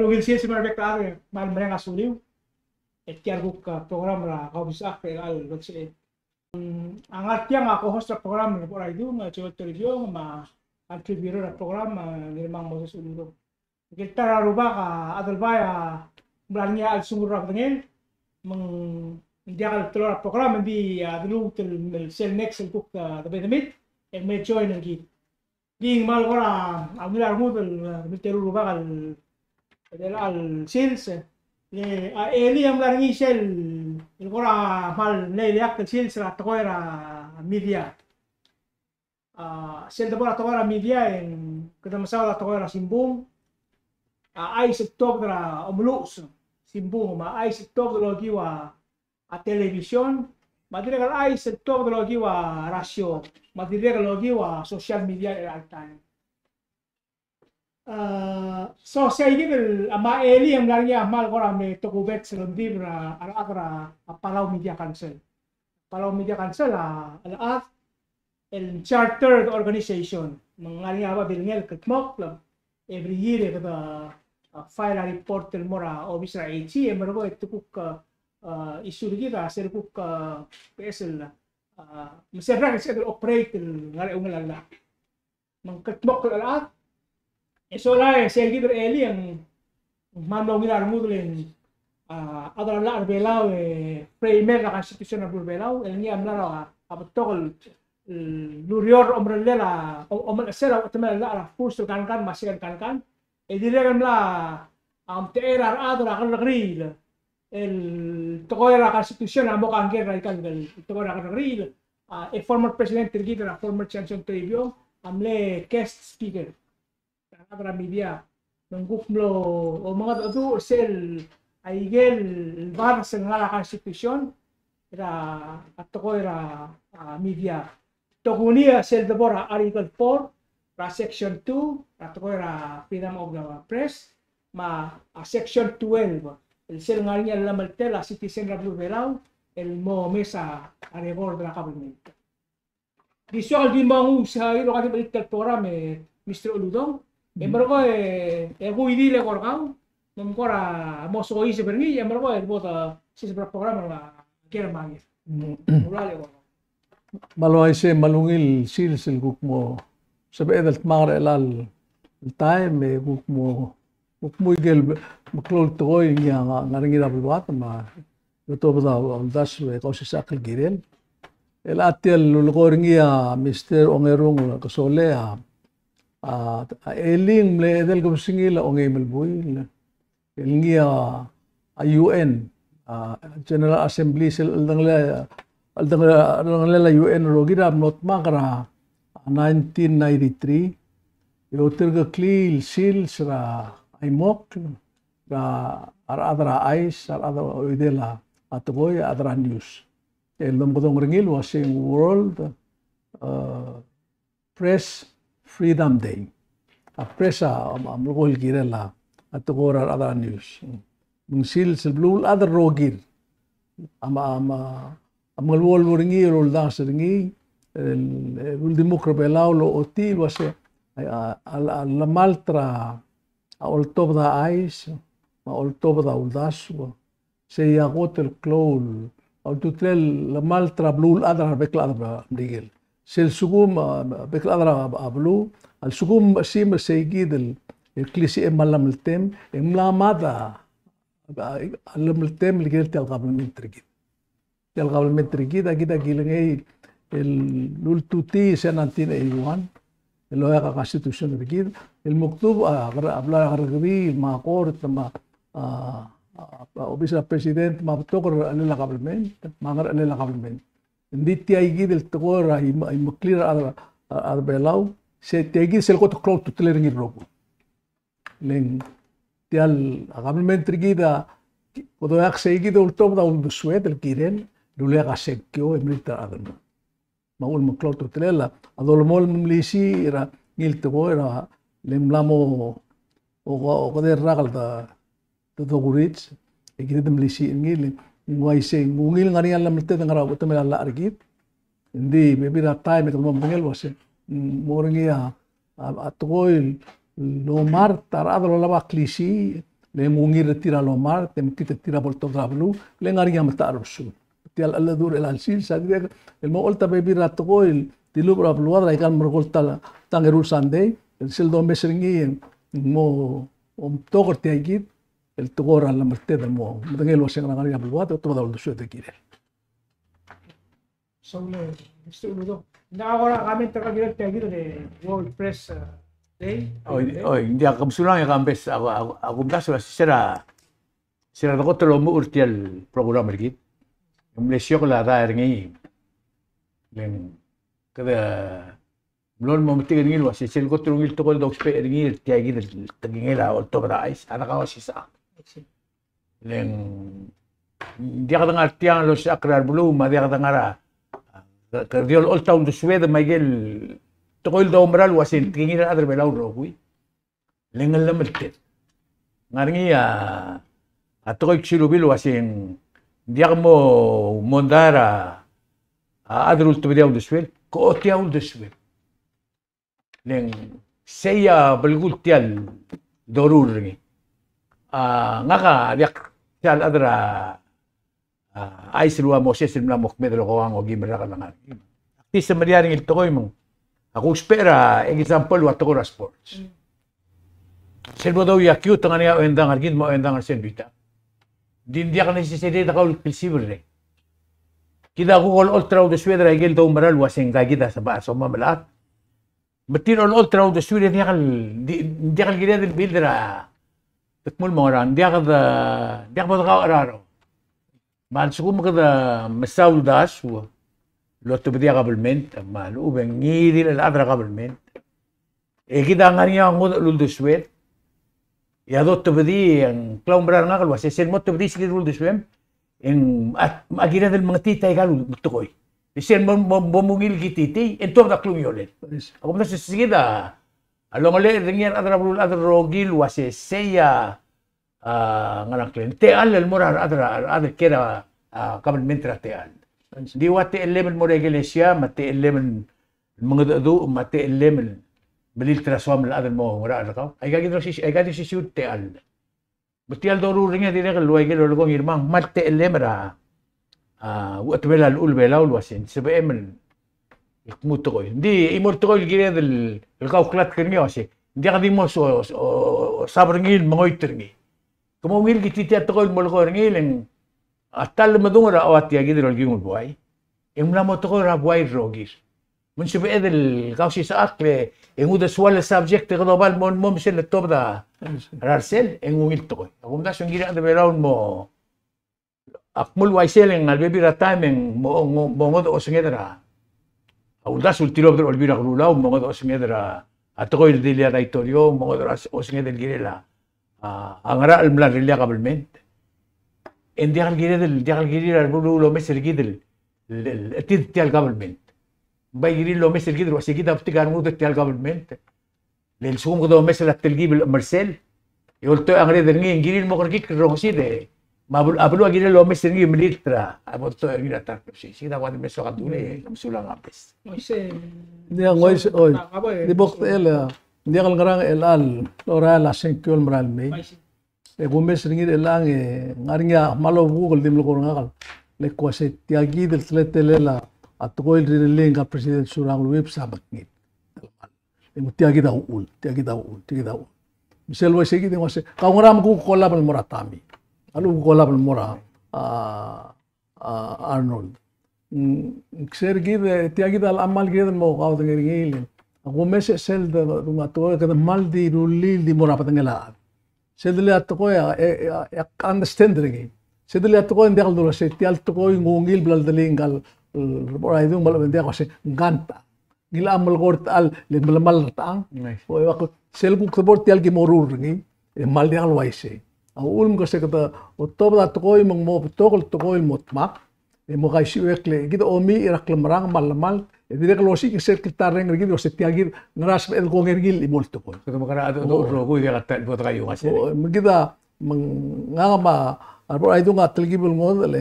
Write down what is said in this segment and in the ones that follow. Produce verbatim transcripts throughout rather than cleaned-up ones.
Ungil sils me a rebek el chad, me kmal mereng a suliu. E tia el kuk, a, program er a kausisechakl er chelecha el sils. Mm, a ngar tiang a co-host er a program el bo er a Idung, a Joel Toribiong, me a contributor er a program, a Ngirmang Moses Uludong. Ngike el ta er a rubak a Adelbai a mla er ngii a chelsengul er a bedengel, me ng diak el teloi er a program, ng di a deluut el sel next el kuk, a, debedemiu, e ng me join er kid. Di ng kmal kora, a, ungil a rengud el, a, milteru el rubak el, el, el sils, e, a, Eli a mla er ngii sel, el kora kmal mle ileakl el sils er a tekoi er a media. A, sel debo er a tekoi er a media e ng kede mesaod a tekoi er a simbung, a, chais el tuobed er a omeluches, simbung, me a chais el tuobed el okiu a, a television, me a dirrek el chais el tuobed el okiu a rasio, me a dirrek el okiu a social media er chelecha el taem. A, so, sei kid el, a, me a Eli a mla er ngii a kmal kora me tokubets el ongdibel er a, a rechad er a, a, Palau Media Council. Palau Media Council a, a rechad el chartered organization. Me ng ngar er ngii a babilngel el kldmokl, every year e kede, a, file a report el mo er a obis er a AG, e merekong e te kuk, a, issue er kid a sel kuk, a, beches el, a, me sel rak e sel operate el ngar er a eungel a llach. Me ng kldmokl el chad. E sola e sei kid er a Eli e ng kmal mlo ungil a rengud el, a, chad er a llach er a Belau e framer er a Constitution er a beluu er a Belau, el ngii a mla er a, a betok el, el ureor er a omerellel a, o-, omerellel a uchetemel a llach er a first el kankan me a second el kankan. E dirrek el mla, a, omtechei er a rechad er a kerrekeriil el tekoi er a Constitution a mo kangkei er aika el tekoi er a kerrekeriil, a, e former president er kid er a former Johnson Toribiong a mle guest speaker er a rechad er a media. Me ng kuk mlo omengedecheduch er sel aike el bars el ngar er a Constitution er a tekoi er a, a, media. Tokuni a sel debo er a Article four, er a Section two, er a tekoi er a freedom of the press, me a, a, Section twelve, el sel ngar er ngii a llemeltel a citizen er a beluu er a Belau el mo omes a, a, record er a government. Di soak el di mo nguu sel ua di melilt el program e Mister Uludong, e merekong e, e kuidil e korkau, me ng kora mo soiseb er ngii, e merekong e bo de siseb er a program er a ker me a ker. Mm. Ula le korkau. Me a le uaisei me a ungil sils el kuk mo sebeched el dmak er chelecha el taem, e kuk mo, kuk mo ikel meklou el tekoi el ngii a ngar er ngii er a beluad me a lotobed a uldasu e kausisechakl el kirel. Chelecha tia el lulekoi er ngii a Mister Ongerung Kesolei a, a, a Eli ng mle edei el kebesengil a ongeim el buil el ngii a, a, U N, a, General Assembly sel cheldengelel, cheldengelel a U N el rokir a mlo dmak er a nineteen ninety-three, e oterkeklii el sils er a imokl er a rechad er a chais, a rechad er a oidel a tekoi, a rechad er a news. El domekedong er ngii el uasei ng World, a, Press Freedom Day. A press a, a, a melekoi el kirel a tekoi er a rechad er a news. Me ng sils el beluulechad el rokir a, a, a, a mengeluolu er ngii el uldanges er ngii el, el uldimukl er a Belau el ochotii el uasei a, a, a, a lemalt er a oltobed a chais me a oltobed a uldasu. Sei a kot el klou el, a ultutelel el lemalt er a beluulechad er a rebek el chad er a Merikel. Sel lsekum, a, bek el chad er a, a, beluu a lsekum a simer sei kid el, el klisichel me a llemeltem, e ng mla mad a, a, a llemeltem el kirel tia el kabelment er kid. Tia el kabelment er kid, a kid a kilengei el ultutii sel nineteen eighty-one el oeak a Constitution er kid, el mukdubech a, a bla er a kerrekeriil me a kort me a, a, a, obis er a president me a betok er a chelsel a kabelment me a ngerchelel a kabelment. Ng di tia kid el tekoi er a im-, imeklir a rechad er a, a, a Belau, se tia kid sel kot el klou a ultutelel er ngii el rokui. Le ng tia el, a kabelment er kid a, kede oeak sei kid a ultobed a uldesued el kirel el uleak a sengkio e melilt a rechad el mong. Me a uchul me ng klou a ultutelel a dolemolem el melisiich er a ngii el tekoi er a le ng mla mo o-, okedei el rak el de, de dokurits, e kid a melisiich er ngii, le ng uaisei, ng ungil ngar er ngii a llemelted el ngar er a uchetemel a llach er kid. Ng di bebil er a taem e kede mo medengei el uasei, mm, mo er ngii a, a, a tekoi el omart a rechad el olab a klisiich, Le ng ungil er tir a lomart, e mekngit er tir a bo ltobed er a beluu, le ngar er ngii a metacherbesul. Tia el cheldecheduch er chelecha el sils a dirrek el mo olecholt a bebil er a tekoi el dilubech er a beluad er aika el merekong el ta, ta er a eru el sandei, el sel domes er ngii e ng mo omtok er tia kid el tekoi er a llemelted el mo medengei el uasei ng ngar er ngii a beluad e otobed a uldesued el kirel. Soal, Mister Uludong. Ng kora comment er kau el kirel tia kid el World Press, eh, Day. Oi, oi, ng diak, ke mesulang e Kambes, a, a, a kumdasu el uasei se er a, se er a dekot el omuchel er tia el program er kid. Ng mle siokel a dai er ngii. Le ng kede mlo mo metik er ngii el uasei sel kot el ungil tekoi el dousbech er ngii er tia kid el tekingel a oltobed a chais, a dekaosisechakl. Le ng diak de ngar tiang el osisechakl er a beluu, me a diak de ngar a, a, ke di olecholt a uldesued me aike el tekoi el doumera el uasei ng tekingir a rechad er a Belau el rokui. Le ng llemelted. Ngar er ngii a, a tekoi el kuk silubii el uasei ng diak mo, mondai er a, a chad el ultebedii a uldesuel, ke ochotii a uldesuel. Le ng sei a belkul tia el doruul er ngii. A, ngak a diak tia el chad er a, a, chais el ua Moses el mla mo kmeed el okouang, okeim el rak el ngar. Ak di semeriar er ngii el tekoi me ng, ak ousbech er a example el ua tekoi er a sports. Sel bo douia kiu te ngar er ngii a oendang er kid me a oendang er sel bitang. Ng di ng diak necessary e de kau el klisiberreng. Kid a kuk olecholt er a uldesued er aike el doumera el uasei ngka kid a sebechel a somam el chad. Me tir a olecholt er a uldesuir e diak el, di, diak el kired el build er a, te kmo el mo ngerang, diak de, diak bo de kau cheraro. Me a lsekum kede mesa uldasu el otobedii a kabelment, me a lechub e ng ngii di el chad er a kabelment, e kid a ngar er ngii a ngodech el uldesued, e a dotebedii e ng klaumerang er ngak el uasei sel mo tebedii se kid el uldesuem, e ng a, a kired el mengetit aika el tekoi. E sel mo, mo, mo ungil kititii, e ng tuobed a klungiolel. A kumdasu se kid a longelechel er ngii a rechad er a beluu el chad el rokir el uasei sei a, a, ngerang, kleng techall el mo er a rechad er a, rechad el kiei er a, a, kabelment er a techall. Ng di ua techellem el mo er a ikelesia, me a techellem el mengedecheduch, me a techellem el melilt er a soam el chad el mo ngerachel er kau. Aika kid a osisiu, aika kid a osisiu el techall. Me tia el doruul er ngii a dirrek el ua ikel lolekoi er ngii me ng kmal techellem er a, a, uchetebel a llechul Belau el uasei ng sebechem el kmo tekoi. Ng di chimo el tekoi el kired el, el kauklatk er ngii a uasei ng diak di mo so, so, so, sab er ngii el mengoit er ngii. Ke mo ungil kititii a tekoi el mo lekoi er ngii, le ng a ta el lemedung er a ua tia kid el olkiung el buai, e ng mla mo tekoi er a buai el rokir. Me ng sebeched el kausisechakl e ng uldesuel el subject e kede oba el mo, mo mesei el tobed er a rsel e ng ungil tekoi. A kumdasu e ng kirir a rechad er a Belau el mo, ak kmo el uaisei e le ng a lebebil er a taem e ng mo, mo, mo ngodech osenged er a, a uldasu el tilobed er a Olbiil er a Kelulau, mo ngodech osenged er a, a tekoi el dilu a daitorio, mo ngodech osenged el kirel a, a, a ngerachel el mla rirellii a kabelment. E ng diak el kired el, diak el kirir a rebeluu el omes er kid el, el, el, el chetid tia el kabelment. Ng bai kirir el omes er kid el uasei kid a betik a rengud er tia el kabelment. Le lsekum kede omes er a telkib el chemersel, e oltoich a ngered er ngii, e ng kirir el mo kerekikl el rongesii e, me a bel-, a beluu a kirel el omes er ngii el melilt er a, a bo loltoich er ngii er a ta el klebesei. Sei kid a ua di mle soak a dulii, e mesulang a bes. Ng di a ngois, oi. Di bo kdechel, e, ng diak el ngerang el chelecha el orael a sengkio el merael mei. E kumes er ngii er chelechang e ng ngar er ngii a kmal obekuk el di melekoi er ngak el, le kuk uasei tia kid el teletelel a tekoi el rirellii ngka el President Surangel Whipps a mekngit. E ng tia kid a uchul, tia kid a uchul, tia kid a uchul. Me sel uaisei kid e ng uasei, kau ngera me kuk kolab el mo er a Tommy? A lechub e kuk kolab el mo er a, a, a Arnold. Mm, ng ser kid, e tia kid a locha kmal kired el mo kaodengei er ngii el, a kumes e sel de, de, de, kede kmal di rullii el di mo er a bedengel a chad. Sel delii a tekoi a, e, e, e, ak understand er ngii. Sel delii a tekoi e ng diak el dulu el uasei tia el tekoi ng ungil bla ledelii ngka el, e, Reboraidung me a lechub e ng diak el uasei ngkang ta. Ngilai a melekoi er a techall le melemall er a techang. Nice. O, e ua kuk sel kuk debo er tia el ki moruul er ngii, e kmal diak el uaisei. A uchul me ke se kede otobed a tekoi me ng mo betok el tekoi el mo dmak, e mo kaisiuekl e kid a omiich er a klemerang me a llemalt, e dirrek el osiik sel kltarreng er kid el uasei tia kid ngera sebeched el kongei er ngii el chimo el tekoi. Kede mekerang a, o, rokui e diak a ta el bo dekaiuang a sel. O, me kid a, me ng, ngak me a Reboraidung a telkib el ngodech el,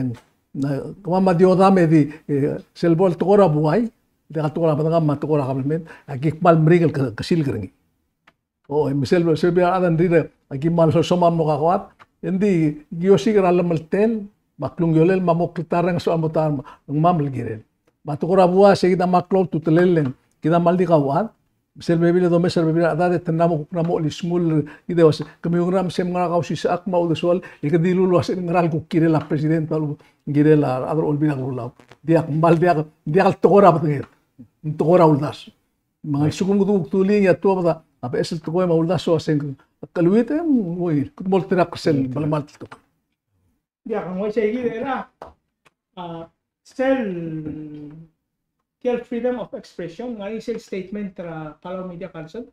ng, kemam a di odam e di, e, sel bo el tekoi er a buai, diak a tekoi er a bedengam me a tekoi er a kabelment, aki kmal meringel ke, kesilk er ngii. O, e me sel, sel bebil a rechad a dirrek, aki kmal soam el mo kakoad, e ng di ki osiik er a llemeltel, me a klungiolel, me a mo kletarreng, soam el mo ta er ngmam el kirel. Me a tekoi er a buas e kid a kmal klou a ultutelel e ng kid a kmal di kauchad, me sel bebil e domes er a bebil a rechad e te mla mo kuk mla mo olismul, kid a uase, kemiu ngera me se mngar er a Kausisechakl me a uldesuel, e ke dilu el uase ngera el kuk kirel a president, a lechub e ng kirel a rechad er a Olbiil er a Kelulau. Diak, kmal diak, diak el tekoi er a bedenged, ng tekoi er a uldasu. Me a lsekum kede kuk dulii e ng tuobed a beches el tekoi me a uldasu a se ng kcheleuid e ng ungil, kede mo oltirakl er sel melemalt el tekoi. Diak, ng uaisei kid el, a, sel tia el freedom of expression, ng ngar er ngii sel statement er a Palau Media Council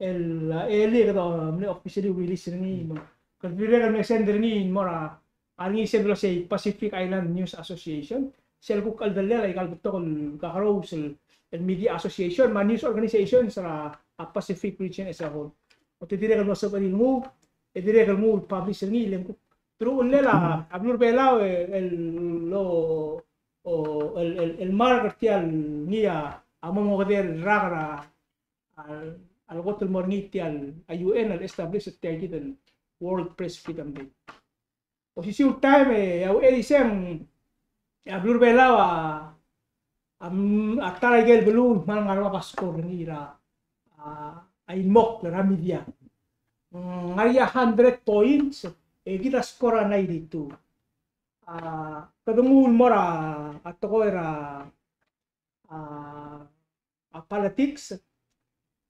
el, a, elii e kede mle officially release er ngii, me kede dirrek el mle send er ngii el mo er a, a ngar er ngii sel delo sei Pacific Island News Association, sel kuk cheldellel aika el betok el kakerous el, el media association me a news organizations er a, a Pacific region as a whole. Me te dirrek el mlo sebechir el nguu, e dirrek el nguu el publish er ngii, le ng kuk teruchellel a, a beluu er a Belau el, el lo, o, el, el, el mark er tia el ngii a, a mo okedei el rak er a, a, a lekot el mo er ngii tia el, a U N el establish er tia kid el World Press Freedom Day. Osisiu el taem e a uchei er isei e a beluu er a Belau a, a, a ta er aike el beluu el kmal ngar er a bab a score er ngii er a, a, a inmokl er a media. Mm, ngar er ngii a hundred points, e kid a score a ninety-two. A, kede nguu el mo er a, a tekoi er a, a, a politics,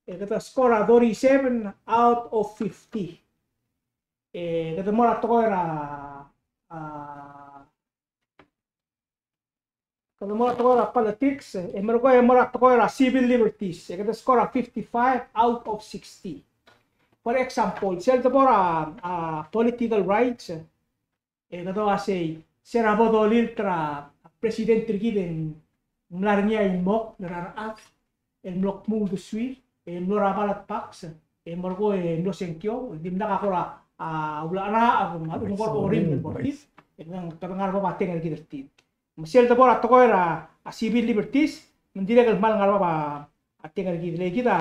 e kede score a thirty-seven out of fifty. E kede mo er a tekoi er a, a, kede mo er a tekoi er a politics, e merekong e mo er a tekoi er a civil liberties, e kede score a fifty-five out of sixty. For example, sel debo er a, a, political rights, e kede uasei, se er a bo dolilt er a president er kid e ng mla er ngii a inmokl er a rechad el mlo kmu uldesuir, e mlo er a ballot box, e merekong e mlo sengkio, e dimlak a kora, a, ulecherachel, a, me a lechub e ng kora orim el mo er tir, e ng kede ngar er a bab a teng er kid er tir. Me sel debo er a tekoi er a, a, civil liberties, me ng dirrek el kmal ngar er a bab a teng er kid, le kid a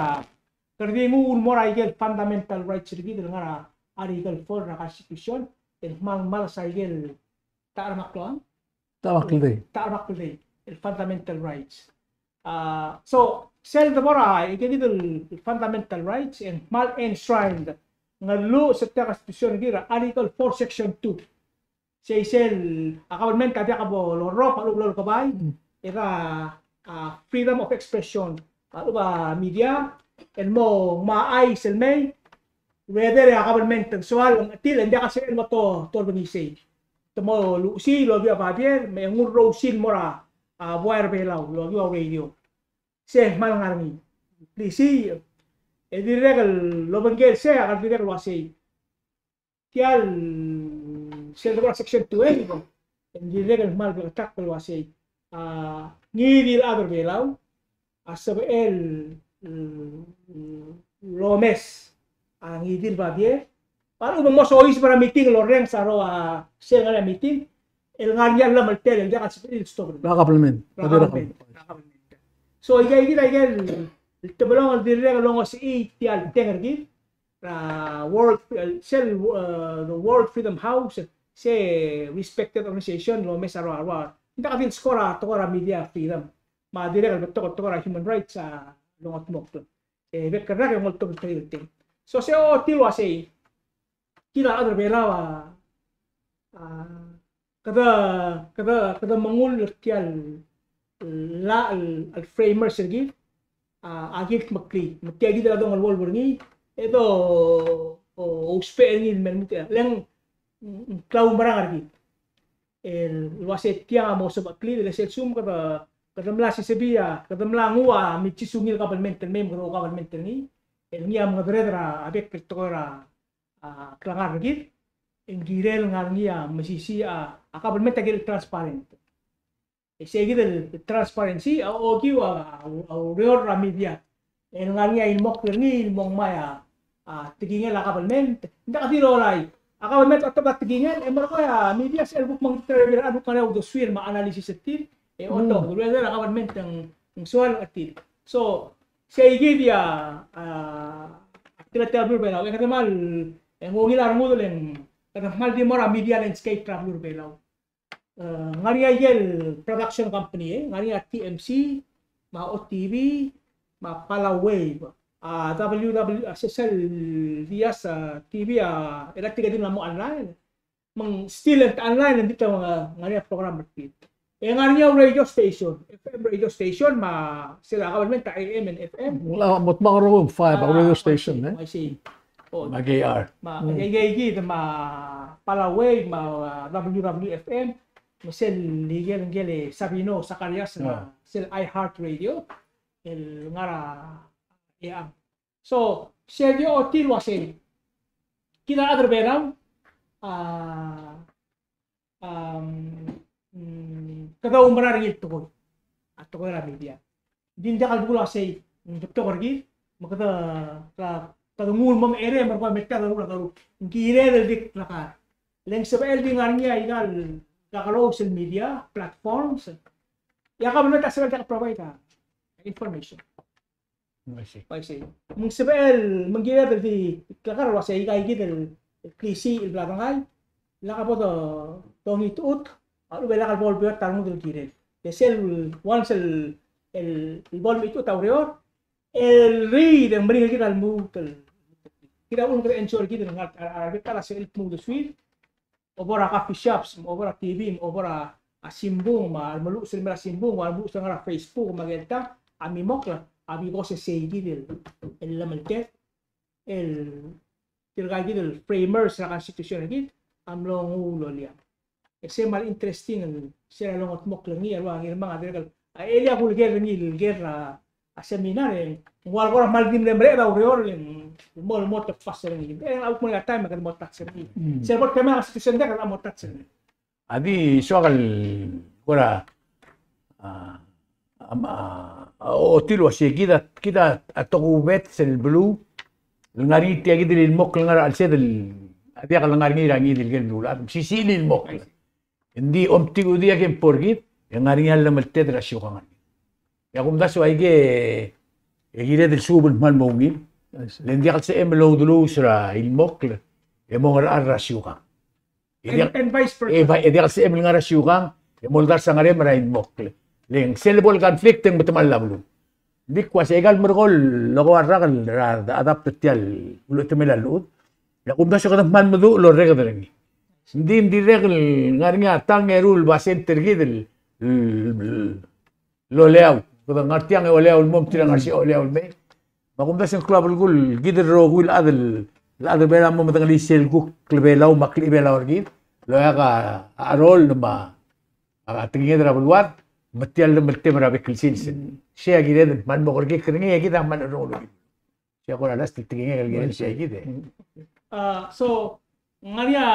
kede di nguu el mo er a ikel fundamental rights er kid el ngar er a Article four er a Constitution, el kmal, kmal mesa ikel ta er a meklou. Ta er a meklou. Ta er a meklou, el fundamental rights. A, so, sel debo er a ikel, ikel fundamental rights, e ng kmal enshrined, ng lluches er tia el Constitution er kid er a Article four, Section two. Sei sel, a, government a diak bo lorrok, a lechub e ng lolekebai, e a, a, freedom of expression, a lechub e a media, el mo ngmai a chais el mei, whether a government a ng soal, ng chetil, e ng diak a sebechel el mo to, tolbengesii. Te mo luchesii el okiu a babier, me ng urreusiu el mo er a, a, buai er a Belau, el okiu a radio. Sei kmal ngar er ngii. Di sei, e dirrek el obengkel sei, a kede dirrek el uasei. Tia el sel debo er a Section twelve, e ng dirrek el kmal bleketakl el uasei, a, ngii di el chad er a Belau a sebechel el, el omes a ngii di el babier. Me a lechub e ng mo soiseb er a meeting el orrenges a ro, a, sel ngar er ngii a meeting, el ngar er ngii a llemeltel el diak a sebechir el stop er ngii. Er a government. Er a government. Er a government. So, aike, aike, aike el tebelong el dirrek el longesechii tia el teng er kid, er a World, sel, uh, the World Freedom House, se respected organization el omes a ro, a ro. Ng diak di el score a tekoi er a media freedom. Me a dirrek el betok el tekoi er a human rights a longetmokl. E bek el rak e ng oltobed er tir el teng. So se ochotii el uasei, kid a rechad er a Belau a, a, kede, kede, kede mengull er tia el, el, el framers er kid, a, a kildmeklii. Me tia kid a dongeluolu er ngii, e do, o, ousbech er ngii el me lmuut, e le ng, ng klaumerang er kid. El uasei tiang a mo sebechir, e le sel lsekum kede, kede mla sebechiu, kede mla nguu a milsisungil el government el mei me kede o government er ngii, el ngii a mengedereder a bek el tekoi er a, a, klengar er kid, e ng kirel ngar er ngii a mesisiich a, a government a kirel transparent. E sei kid el transparency a okiu a, a, a ureor er a media. El ngar er ngii a ilmokl er ngii el mo ngmai a, a, tekingel a government. Ng diak di lolai. A government a otobed a tekingel, e merekong e a media sel kuk mengterebil a kuk ngar er ngii a uldesuir me a analysis er tir. E otobed, uleker a government ng, ng soal er tir. So, sei kid a, a, Tirke el beluu er a Belau, e kede kmal, e ng ungil a rengud el ng, kede kmal di mo er a media landscape er a beluu er a Belau. E, ng ngar er ngii a ikel production company, e, ng ngar er ngii a T M C, me a O T V, me a Palau Wave, a W W, a sesel diaz, a T V, a, e le tirke di mla mo online. Me ng still e ng online, ng di te, a, ngar er ngii a program er tir. E ng ngar er ngii a radio station, F M radio station, me a sel a government a A M and F M. Ng mo dmak a rokui el five a radio station, e? I see. O. Me a K R. Me a, e, e, e, me a Palau Wave, me a, a, W W F M, me sel ikel ngike el Sabino Zacarias, me a sel iHeart Radio, el ngar er a, e, a So, se di ochotii el uasei, kid a rechad er a Belau, a, a, mm, kede oumera er ngii el tekoi, a tekoi er a media. Ng di ng diak el belkul a sei, ng betok er kid, me kede, kede nguu el mo merek, me a rokui me tia el doruul a doruul. Ng kired el di klekar. Le ng sebechel di ngar er ngii a ikal kakerous el media, platforms. E a government a sebechel el diak el provide a information. I see. I see. Me ng sebechel, me ng kired el di, klekar el uasei aika kid el klisiich el bla dengai, lak bo do, dongitechut, a lechub e lak bo lebeot a rengud el kirel. E sel, once el, el, el bo lemechitechut a ureor, el riid e ng meringel kid a lmuut el, kid a uchul me kede ensure kid el ngar, a, a, a, a, a, sebechel el kmo uldesuir, obo er a coffee shops, obo er a T V, obo er a, a simbung, me a remeluches el mei er a simbung, me a remeluches el ngar er a Facebook, me a ikel tang, a mimokl, a because e sei kid el, el llemelted, el, tirka kid el framers er a Constitution er kid, a mlo nguu el oleang. E sei a kmal interesting, el, sei a longetmokl er ngii, a ua Ngirmang a dirrek el, a, el ua kulker er ngii, el ker er a, a seminar, e ng ua le kora kmal di mle mereched a ureor, e ng mo, mo touch er ngii. E ng a kuk mo er ngii a taem e kede mo touch er ngii. Mm. Sel bo el kemam a Constitution, kede mo touch er ngii. A di soak el kora, a, a, a, ochotii el uasei kid a, kid a tokubets el beluu el ngar er ngii tia kid el ilmokl el ngar er a chelsed el, a diak el ngar er ngii er a ngii di el ker el beluulechad, mesisiich el ilmokl. Ng di omtik a diak e ng bo er kid, e ng ngar er ngii a llemelted er a siukang. E a kumdasu aike, e kired el suub el kmal mo ungil. I see. Le ng diak el sebechem el oudelul er a ilmokl, e mo ngar er a siukang. E diak, and, and vice versa. E, e diak el sebechem el ngar er a siukang, e mo oldars a ngerem er a ilmokl. Le ng sel bo el conflict e ng metemall a beluu. Ng di kuk uasei aika el merekong el leko a rak el adapt er tia el ulechetemel a llechud. E a kumdasu e kede kmal meduch el orreked er ngii. Ng di, ng dirrek el ngar er ngii a tang e eru el basent er kid el, el, el, el oleau. Kede ngar tiang e oleau el mo, me tir a ngar er sei a oleau el mei. Me a kumdasu e ng klou a belkul, kid el rokui el chad el, el chad er a Belau a mo medengelii sel kuk klebelau me a klechibelau er kid el oeak a, a role me a, a tekinged er a beluad, me tia el llemeltem er a bek el sils. Sei a kired el kmal mo kerekikl er ngii, e kid a kmal rokui. Sei a kora last el tekingek el kirel sei kid e. Ah, so, ng ngar er ngii a,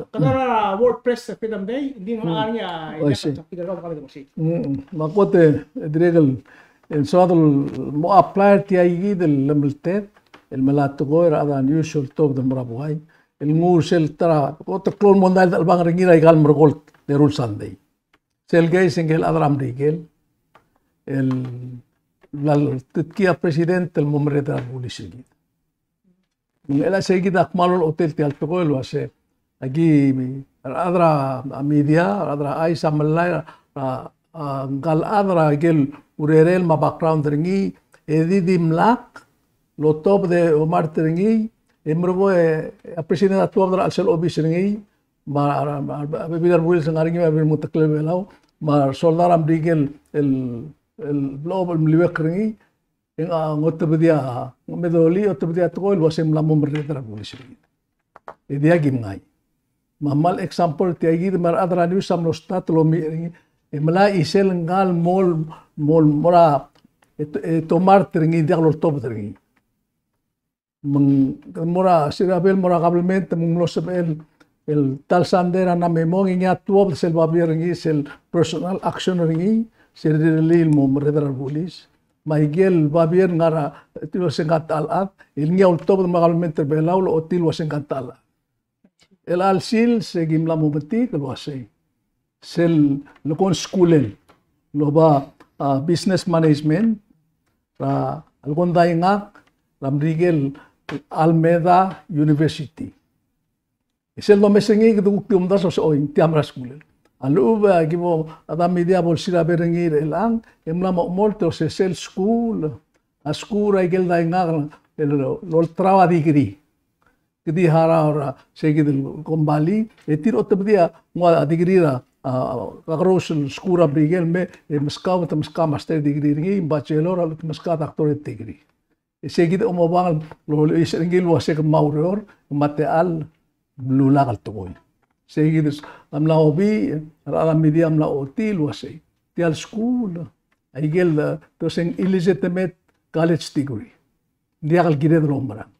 kede ngar er a WordPress Freedom Day, ng di ngar er ngii a, oh, I see. Mm, me a kot e, e dirrek el, el soad el mo apply er tia kid el llemelted, el melai a tekoi er a chad er a news el oltobed el mo er a buai, el nguu sel ta er a, kot el klou el mondai el dechelebangel er ngii er aika el merekong el eru el Sunday. Sel case e ngike el chad er a Merikel, el, el bla letutkii a president el mo merreder a rebulis er kid. Me ng chelecha sei kid a kmal olechotel tia el tekoi el uase, aki, a rechad er a media, a rechad er a chais a melai, a, a, ngka el chad er a ikel urerel me a background er ngii, e di dimlak lotobed e omart er ngii, e merekong e, a president a tuobed er a chelsel obis er ngii, me a, me a, me a bebil a rebulis el ngar er ngii, me a bebil el mengeteklel Belau, me a resoldau er a Merikel el, el blechob el meliuekl er ngii, e ng, a, ng otebedii a, me dolii, otebedii a tekoi el uase ng mla mo merreder a rebulis er ngii. E diak ki mngai. Me a kmal example er tia kid me a rechad er a news a mlo start el omiich er ngii, e melai a chisel ngka el mo, mo, mo er a, e, e tomart er ngii, diak loltobed er ngii. Me ng mo er a, sel bo el mo er a government, me ng mlo sebechel el, el ta el Sunday er a mla me mong, e ngii a tuobed sel babier er ngii, sel personal action er ngii, sel rirellii el mo merreder a rebulis. Me aike el babier el ngar er a, tir el uase ngka el ta el chad, el ngii a ultobed me a government er a Belau el ochotii el uase ngka el ta el chad. Chelecha el sils e ki mla mo metik el uasei, sel lekong skulel el oba, a, business management er a lekong daingak er a Merikel Almeda University. E sel domes er ngii e kede kuk di omdasu el uase, oi, ng tia mera el skuul. A lechub e ki bo, a da media bo lsirabe er ngii er chelechang, e mla mo omolt el uase sel skuul a skuul er a ikel daingak el olterau a degree. Ke di harau er a, sei kid el kombalii, e tir a otobedii a nguu a degree er a, a, kakerous el skuul er a Merikel me, e meskau, te meskau a master degree er ngii, bachelor, a lechub e te meskau a doctorate degree. E sei kid a omobang el, el, el, er ngii el uase ke mla oureor, me a techall, beluu el lak el tekoi. Sei kid a mla obii, er a media a mla ochotii el uase, tia el skuul a ikel, e, te uase ng illegitimate college degree. Ng diak el kired el oumerang.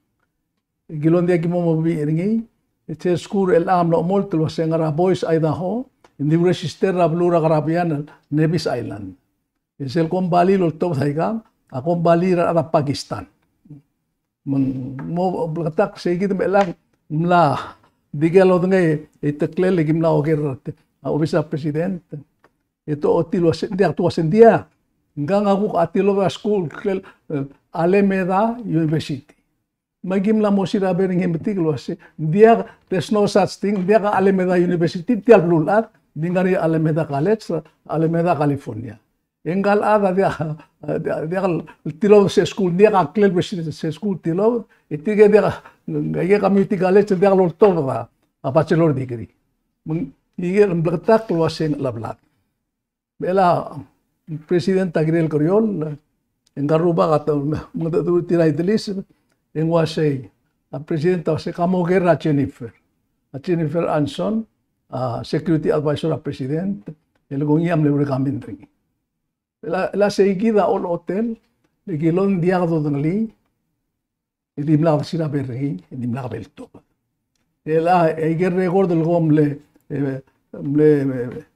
Kilon diak ki mo mobii er ngii, e sel skuul er chelechang a mla omolt el uase ngar er a Boise, Idaho, e ng di register er a beluu er a Karabian el Nevis Island. E sel kombalii el oltobed aikang, a kombalii er a rechad er a Pakistan. Me ng mo bleketakl, sei kid me chelechang, mla, di ke lodengei, e teklel e ki mla oker er a obis er a president. E te ochotii el uase, ng diak, te uase ng diak. Ngkang a kuk a tilobed a skuul el, e, Alameda University. Me ki mla mo sirabe er ngii e metik el uase, ng diak, there's no such thing, ng diak a Alameda University, tia el beluulechad, ng di ngar er ngii a Alameda College, Alameda, California. E ngka el chad a diak, a diak, diak el tilobed er se el skuul, ng diak a klel er se el skuul el tilobed, e tirke diak, ng, ng community college, diak loltobed a, a bachelor degree. Me ng, ikel bleketakl el uase ng cheleblad. Me chelecha, president a kirel kerior, e ngka el rubak a te, me, me te, te, tir a ideliseb, e ng uasei, a president a uasei, ka mo oker er a Jennifer. A Jennifer Anson, a security advisor er a president, e le kongei a mle recommend er ngii. Chelecha, chelecha sei kid a olechotel, le kilon ng diak dodengelii, e dimlak sirabe er ngii, e dimlak bo ltobed. E chelecha, e ikel record el ko mle, e, mle,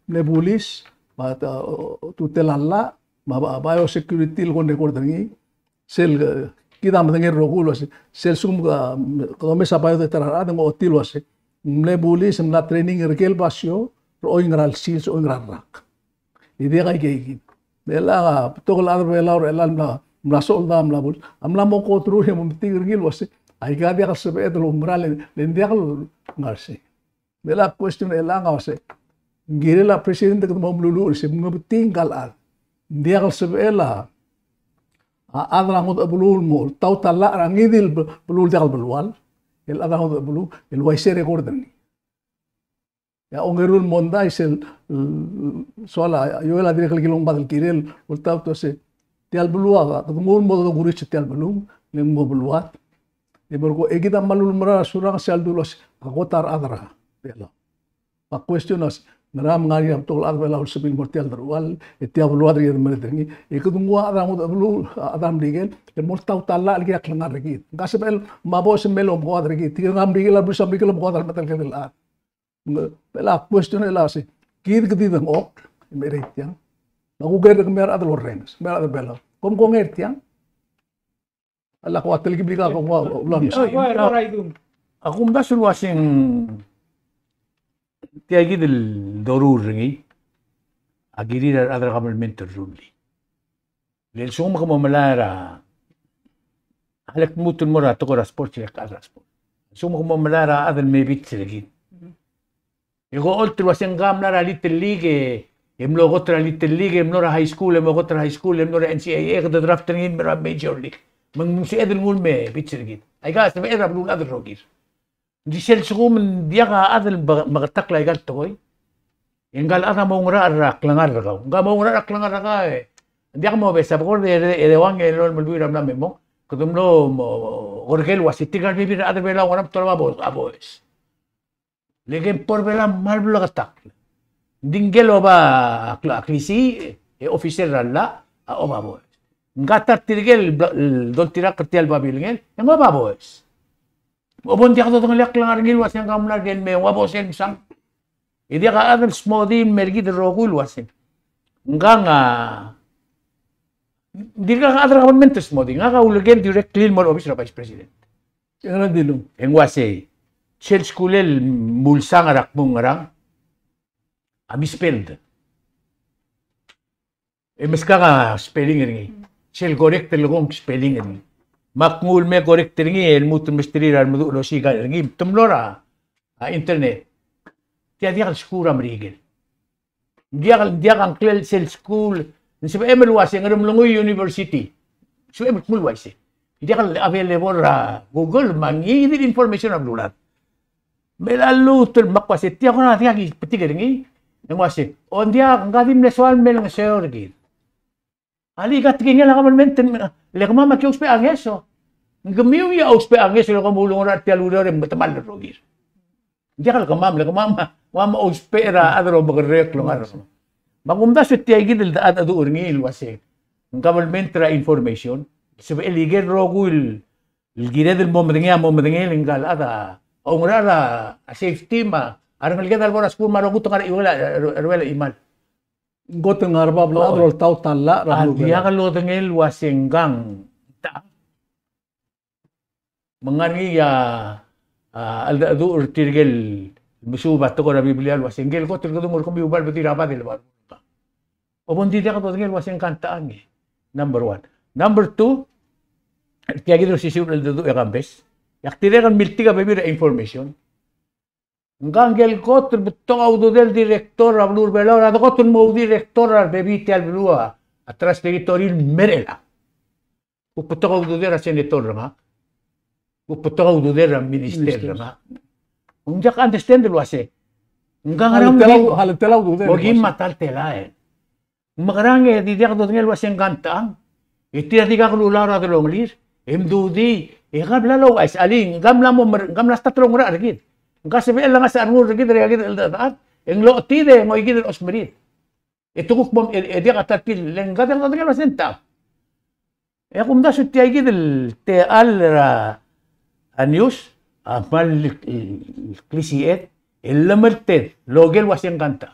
mle bulis, me a, o, o, tutel a llach, me a, ba, biosecurity el ko record er ngii, sel, e, kid a medengei el rokui el uase, sel lsekum, a, kede omes a biodata er a rechad, e ng ochotii el uase, mle bulis, mla training er ker el basio, er oingerang el sils, oingerang el rak. E diak aikeikid. Me chelecha, a betok el chad er a Belau er chelechang el mla, mla soldau, mla bulis, a mla mo go through e mo metik er ngii el uase, aika diak el sebeched el oumerang, le, le ng diak el ngar sei. Me chelecha a question er chelechang a uase, ng kirel a president e kede mo meluluuch er sei, me ng betik ngka el chad. Ng diak el sebechel a, a chad er a ngodech el beluu el mo oltaut a llach er a ngii di el be-, beluu el diak el belual, el chad er a ngodech el beluu, el uaisei e record er ngii. E a ongeru el mondai sel, l-, soal a Joel a dirrek el kilobed el kirel, oltaut el uase, tia el beluu a, kede nguu el mo dokurits er tia el beluu, le ng mo beluad. E bo er ko, e kid a kmal ulemerang er a Surangel sel dulu el uase, a kot a rechad er a Belau. Me a question a uase, ngera me ng ngar er ngii a betok el chad er a Belau el sebechir el mo er tia el deruchall, e tia beluad er kid el merreder er ngii, e kede nguu a chad er a ngodech el beluu, a chad er a Merikel, el mo oltaut a llach el kirel a klengar er kid. Ng sebechel, me a bo se mei el omekoad er kid, tirke el ngar er a Merikel, a beluu er a Merikel el omekoad er a remetelel kid el chad. Me chelecha a question er chelechang a uase, kid kede di dengchokl, e merei tiang. Me a kuker er kemiu a rechad el orrenges, me a rechad er a Belau, kom kongei er tiang? A lak ua telkib el ika kom ua, ua, ua, ua, ua, ua, ua. A kumdasu el uaseng tia kid el doruul er ngii, a kirir a rechad er a government el rullii. Le lsekum ke mo melai er a, a lak lmuut el mo er a tekoi er a sports, e le chad er a sports. Lsekum ke mo melai er a chad el me bits er kid. E ko olt el uaseng ka mla er a Little League, e, e mlo kot er a Little League, e mlo er a high school, e mlo kot er a high school, e mlo er a N C A A, e kede draft er ngii el me er a Major League. Me ng sebeched el nguu el me bits er kid. Aika sebeched er a beluulechad el rokir. Ng di sel lsekum ng diak a chad el me-, meketakl aika el tekoi, e ngka el chad a mo oungerachel er a klengar er kau. Ngka a mo oungerachel er a klengar er kau, e ng diak mo obes a bekord e, e, e deuang e lolem el buil er a mla me mong. Kede mlo mo, okerkel el uasei tirka el bebil er a chad er a Belau a oungerachel me te olab a bo-, a boes. Le ke bo er a Belau a kmal bleketakl. Ng di ngike el oba a kl-, a klisiich, e officer er a llach, a oba boes. Ngka a ta er tirke el bla-, el doltirakl er tia el babilngel, e ng oba boes. Bo ng diak dodengelii a klengar er ngii el uaseng ka mla er ker el me ua boes el msang. E diak a chad el smodii el mer kid el rokui el uaseng. Ngkang a, ng dirkak a chad er a government el smodii, ngak a uleker el directly el mo er a obis er a vice president. E ngera dilung? E ng uasei, sel skuul el mulsang er a kmo ngerang, a misspelled. E meskak a spelling er ngii. Sel correct el kmo ng spelling er ngii. Me ak nguu el me correct er ngii, el lmuut el mesterir a remeduch el osiik er ngii, te mlo er a, a, internet. Tia diak el skuul er a Merikel. Ng diak, ng diak a ngklel sel skuul, ng sebechem el uase ng Ngeremlengui University. Sebechem el kmo el uaisei. Ng diak el available er a Google, me a ngii di el information er a beluulechad. Me a lluut el me ak uase, tia kora diak ki betik er ngii. E ng uase, o ng diak, ng di mle soal el me lengeseu er kid. Alii, ka tekingel a government, le kemam a ki ousbech a ngeso. Ng kemiu a ousbech a ngeso, le kom ulungerachel tia el ureor e metemall el rokir. Ng diak el kemam, le kemam a, kemam a ousbech er a chad el omekerreu el ngar er kemam. Me a kumdasu e tia kid el, a, a cheduch er ngii el uase ng government er a information, sebechel ikel rokui el, el kired el mo medengei a mo medengei el ngka el chad a oungerachel a safety me a rengeleked a lebo er a skuul me a rokui te ngar er a chiuel a, er a, er a chimal. Ng kot el ngar er a bab el chad el oltaut a llach er a, a diak lodengei el uase ng kang ta. Me ng ngar er ngii a, a, cheldecheduch er tirke el mesuub a tekoi er a Biblia el uase, ngikel kot el kedung er kemiu a bo lebedir a bad el bo. A bo ng di diak dodengei el uase ng kang ta ngii. Number one. Number two, tia kid el osisiu el cheldecheduch e Kambes, e ak dirrek el miltik a bebil er a information. Ngka ngikel kot el betok a ududel el director er a beluu er a Belau, a de kot el mo director er a rebebil tia el beluu a, a Trust Territory el mei er chelechang. Kuk betok a ududel er a senator er ngak. Kuk betok a ududel er a minister er ngak. Ng diak understand el uase, ngka ngerang, a le tela, a le tela ududel, mo kim a ta el telael. Mekerang e di diak dodengei el uase ng kang ta ngii. E tir a di kuk ululau er a delongelir. E mdu di, e ka bla louchais, alii, ng ka mla mo mer-, ng ka mla start el oungerachel er kid. Ng ka sebechel el ngasech a rengul er kid er aika kid el cheldechedechad. E ng lochotid e ng oikid el osmerir. E te kuk bom, e, e diak a ta er tir, le ng ka diak dodengei el uase ng ta. E a kumdasu e tia kid el techall er a news a kmal klisiched el llemelted el oker el uase ng kang ta.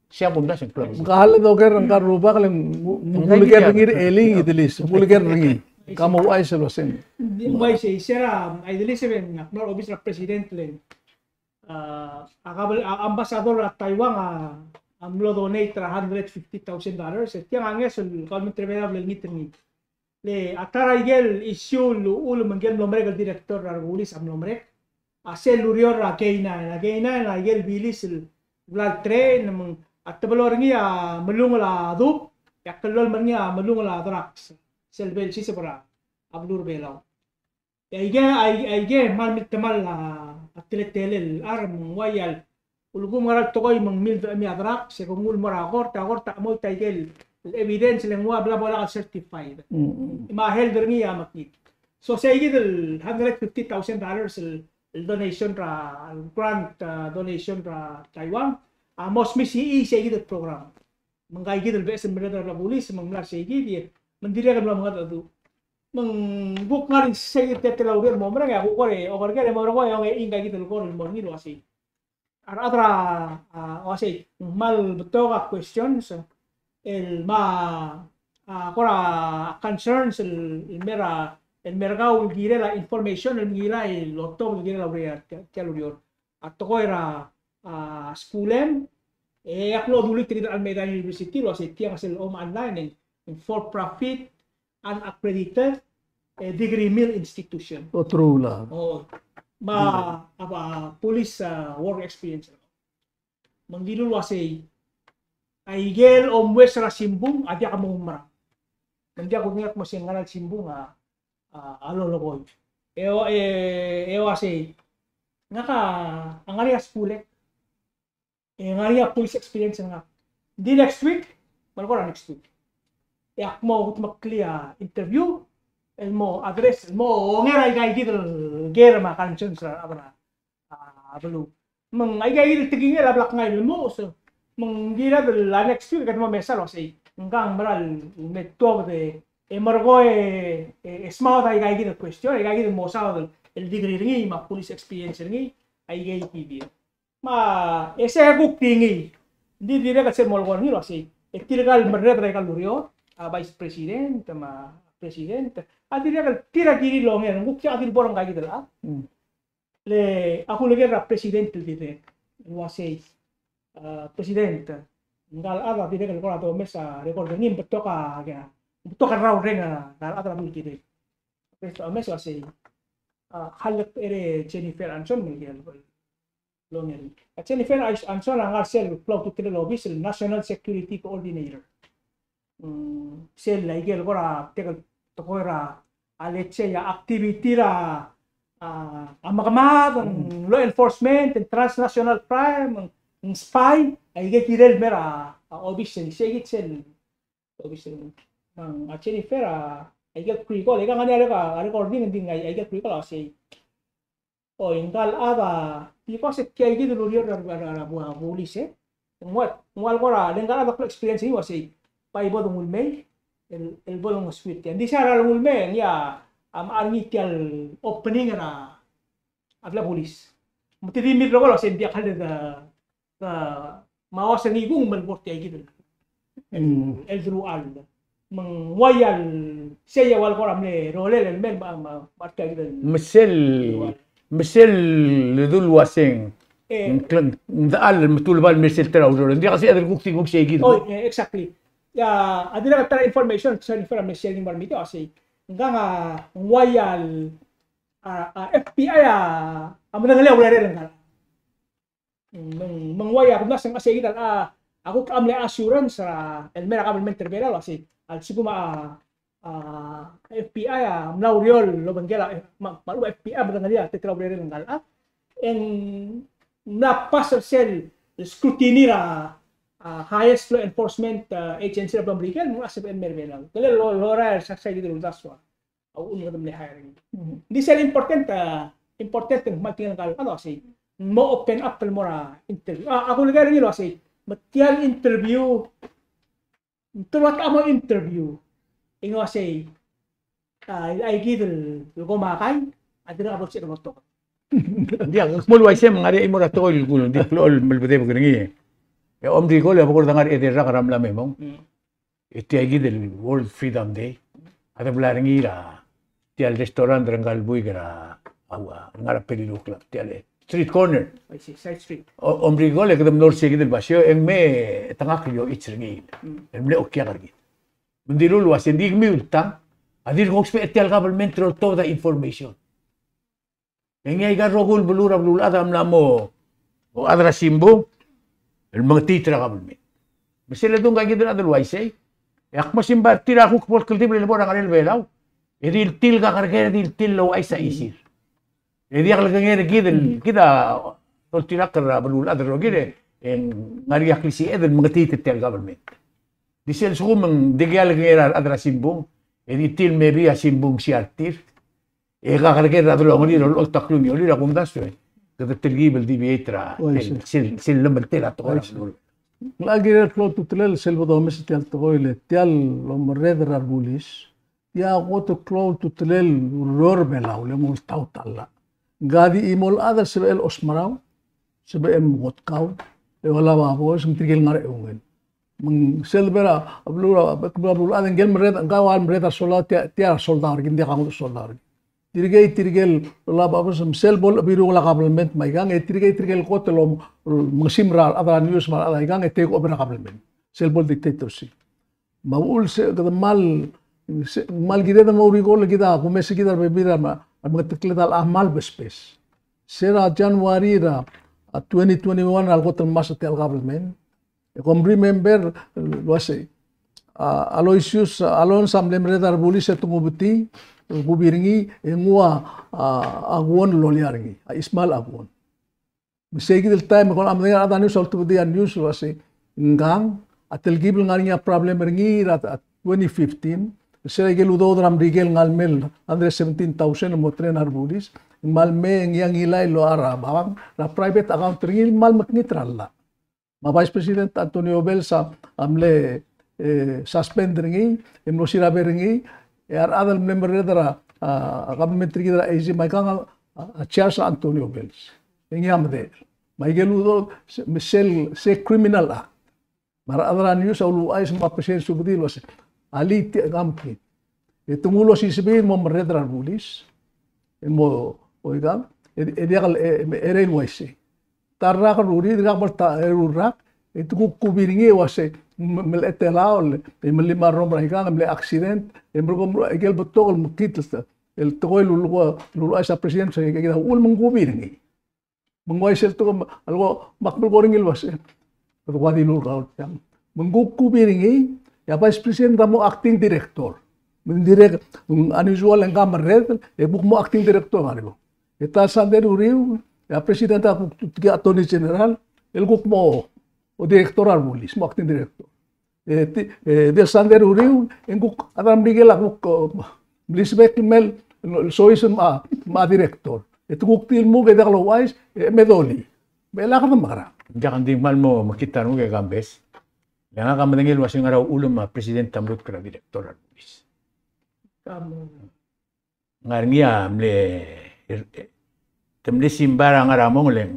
Sei a kumdasu e ng klou. Ng ka hall el oker er ngka el rubak le ng uleker er ngii er a Eli Idelis, ng uleker er ngii. Ka mo ouchais el uase ng. Ng di ng uaisei, se er a Idelis e ng mla er a obis er a president le ng a, a kabel-, a, ambassador er a Taiwan a, a mlo donate er a hundred fifty thousand dollars, e tiang a ngeso el government er a Belau a mle olengit er ngii. Le a ta er a ikel issue el uchul me ngikel mlo merek el director er a rebulis a mlo merek, a sel ureor er a K nine, a K nine a ikel bilis el bla el train, me ng a teblo er ngii a melungel a dub, e a kllolem er ngii a melungel a drugs, sel bo el siseb er a beluu er a Belau. E aike, ai-, aike, kmal miltemall a, a teletelel a rechad me ng ua el ulekum ngera el tekoi me ng mildechemii a drugs, e ke nguu el mo er a kort, a kort a chemoit aike el evidence le ng ua bla bo lak el certified. Mm, mm. Me a health er ngii a mekngit. So sei kid el hundred fifty thousand dollars el, el donation er a, el grant, uh, donation er a Taiwan a mo smisichii sei kid el program. Me ngka kid el beches el merreder er a bulis, me ng mla er sei kid, e me ng dirrek el mlo mengedecheduch. Me ng kuk ngar er sei kid el teletelel a ureor el mo merek, e a kuk kora oker er ngii el mo er ngii a ongei ngka kid el kora el mo er ngii el uasei. A rechad er a, a, uasei, ng kmal betok a questions, el me a, a, kora concerns, el, el mer a, el mer kau el kirel a information, el ngilai el otobed el kirel a ureor, tia, tia el ureor. A tekoi er a, a, school em, e ak mlo dulii er kid er a Almeida University el uasei tiang a sel om online, e ng for profit, unaccredited, e degree mill institution. O, true la. O, me a, a, police, a, work experience. Me ng dilu el uasei, aikel omues er a simbung a diak a mo oumerang. Me ng diak kudengei el kmo se ngera el simbung a, a, a lolekoi. E o, e, e uasei, ngak a ngar er ngii a school e, e ngar er ngii a police experience er ngak. Ng di next week, me a le kora next week, e ak mo kudmeklii a interview el mo address, el mo onger aika kid el ker me a concerns er a, a, a beluu. Me ng aika kid el tekingel a bla kngai el mo, so, me ng kired el a next week e kede mo mesa el uasei, ngkang mera el me tuobed e, e merekong e, e, e smaod aika kid el question, aika kid el mo saod el, el degree er ngii, me a police experience er ngii, aika kid el. Me a, e sei a kuk di ngii, ng di dirrek el sel molekoi er ngii el uasei, e tirka el merreder er aika el ureor, a vice president, me a president, a dirrek el tir a kirir el onger, ng kuk tia a di el bo er ngka kid el chad. Mm. Le a kuleker er a president el dirrek el uasei, a, president, ngka el chad a dirrek el kora domes a record er ngii, ng betok a, ng betok a rraureng a, a rechad er a beluu el kirel. Omes el uasei, a, Hallek er a Jennifer Anson, me ngii el longerii. A Jennifer Anson a ngar er sel klou a ultutelel obis el National Security Coordinator. Mm, sel aike el kora betok el tekoi er a, a, let's say, a, activity er a, a, a mekemad, ng law enforcement, ng transnational crime, ng, ng spy, aike el kirel el mer a, a, obis er ngii, sei kid sel obis er ngii. Me a Jennifer a, aike el krikel, aika ngar er ngii a, a, a recording, ng di ngai, aike el krikel a sei. Oi, ngka el chad a, di ko se tia kid el ureor er a, er a, er a, er a bulis, e. Ng ua, ng ua el kora, le ngka el chad a klou experience er ngii el uasei, bai bo denguu el mei, el, el bo denguu el sweet. Ng di se er a denguu el mei, ngii a, a mla er ngii tia el opening er a, a bla bulis. Me te di mirror el uasei ng diak el de, de, me a uasei ngii kung me bo er tia kid el, el, el deruchall. Me ng uaia el, sei a ua el kora mle rolel el mei, me, me, me tia kid el. Me sel, me sel ledul uaseng. E. Ng kleng, ng dechal me te uleba el mei er sel ta er a ureor. Ng diak sei a dirk kuk di kuk sei kid. Oh, e, exactly. Ia, a dirrek el ta er a information, sorry, for a message, me a mei tia uasei. Ngkang a, ng uaia el, a, a, FBI a, a medengelii a urerel ngkal. Me ng, me ng uaia, kumdasu e ng uasei kid a, a kuk mle assurance er a, el mer a kabelment er a Belau el uasei, a lsekum a, a, FBI a mla oureor el obengkel a, me a, me a FBI a medengelii a ta er a urerel ngkal, a, e ng mla pass er sel scrutiny er a, a, highest law enforcement, a, agency er a Merikel, me ng uasei el mer a Belau. Kele lo, lorael er sei kid el uldasu a a uchul me kede mle hire er ngii. Ng di sel important, a, important el kmal tingel ngkal, a, uasei, mo open up el mo er a interview. A, a kuleker er ngii el uasei, me tia el interview, ng teruich a mo interview, e ng uasei, a, aika kid el, el komakai, a dirrek a bo lsebechel el betok. Ng diak, kmo el uaisei me ng ngar er ngii a chimo er a tekoi el kul, ng di klou el melbedebek er ngii. E Omrikol e a bo kora dengar er a edei el rak er a mla me mong. Mm. E tia kid el World Freedom Day a de blai er ngii er a tia el restaurant er ngka el buik er a, a ua, ngar er a Peleliu Club, tia el street corner. I see, side street. O, Omrikol e kede mlo er sei kid el basio, e ng me te ngak el yoich er ngii. Mm. El mle okiak er kid. Me ng dilu el uasei, ng di kemiu el tang a dirk ousbech er tia el government el oltobed a information. E ngii aika el rokui el beluu er a beluulechad a mla mo, o, chad er a simbung el mengetiit er a kabelment. Me sel ledu ngka kid el chad el uaisei, e ak mo simbai er tir a kuk bo el kldibel el bo er a ngerel Belau, e di le tir el kakerker, e di le tir el ouchais a chisir. E diak lekengei er kid el, kid a doltirakl er a beluulechad el rokir, e ng ngar er ngii a klisiched el mengetiit er tia el kabelment. Di sel lsekum e ng dikea lekengei er a rechad er a simbung, e di tir el mebii a simbung er tir, e kakerker er a delongelir el olecholt a klungiolel, a kumdasu e kede telkib el deviate er a, oi, sel, sel, sel llemeltel a tekoi er a beluu. Ng kirel el klou a ultutelel sel bo domes tia el tekoi el, tia el omerreder er a rebulis, tia a kot el klou a ultutelel el ureor er a Belau, le ng ultaut a llach. Ng di chimo el chad el sebechel osmerau, sebechel mkotkau, e olab a bos, me tirke el ngar er a eungel. Me ng sel bo er a beluu, a beluu, a beluu, a ngike el merreder, ngka a ua merreder a soldau, tia, tia a soldau er kid, ng diak a ngodech el soldau er kid. Tirke, tirke el olab a bos, me sel bo lebirung a kabelment me aikang, e tirke, tirke el kot el om, mengesim er a rechad er a news me a rechad er aikang, e take over a kabelment. Sel bo el dictatorship. Me a uchul se, kede kmal, se, kmal kired el mo oureor el kid a, kumes kid a rebebil er a, me, a mengetekled a llach a kmal bespes. Se er a January er a, a twenty twenty-one a lekot el ngmasech tia el government. E kom remember el uasei, a, Aloysius, a, Alonso a mle merreder er a rebulis e te ngubetii, e kubi er ngii, e nguu a, a, Aguon el loia er ngii, a Ismael Aguon. Me sei kid el taem e kora medengei a rechad er a news a ultebedii a news el uasei, ngkang a telkib el ngar er ngii a problem er ngii er a, a twenty fifteen, se er a ikel udoud er a Merikel el ngar er ngii el hundred seventeen thousand el mo train a rebulis, me a lmei e ngii a ngilai el loia er a bank, er a private account er ngii el kmal mekngit er a llach. Me a Vice President Antonio Bells a, a mle, e, suspend er ngii, e mlo sirabe er ngii, e a rechad el mle merreder er a, a, government er kid er a AG me aikang a, a, a charge er a Antonio Bells. E ngii a medechel. Me a ikel udoud, se, sel, se criminal act. Me a rechad er a news a uluuchais me a president a subedii el uasei, alii, tia kid a mekngit. E te nguu el osiseb el mo merreder er a rebulis. E mo, oikang, e, e diak el, e, e, e rei el uaisei. Ta el rak el ruriul, e diak bo el ta, e, eru el rak, e te kuk kubi er ngii el uasei, me, melecha el taem, e melim a rrom er aikang, e mle accident, e merekong, e ikel betok el mekngit el ta. el tekoi el uluuchais a president, se kid a uchul me ng kubi er ngii. Me ng uaisei el tekoi me a leko, me ak melekoi er ngii el uasei, kede kuk di lulekau tiang. Me ng kuk kubi er ngii, e a vice president a mo acting director. Me ng dirrek, ng unusual e ng kmal merreder, e kuk mo acting director ngar er ngii. E ta el sandei er a uriul, e a president a kuk tia attorney general, el kuk mo, o director er a bulis, mo acting director. E, ti, e, di el sandei er a uriul, e ng kuk a chad er a Merikel a kuk, e, mlisbek el mei el soiseb me a, me a director. E te kuk di el muk e diak louchais, e, me dolii. Me lak de mekerang. Diak, ng di kmal mo mekngit a renguk e Kambes. Le ngak a medengei el uasei ngar er a uchul me a president a mluut er a director er a bulis. Ngar er ngii a mle, te mle simbai er a ngar er a mong, le ng,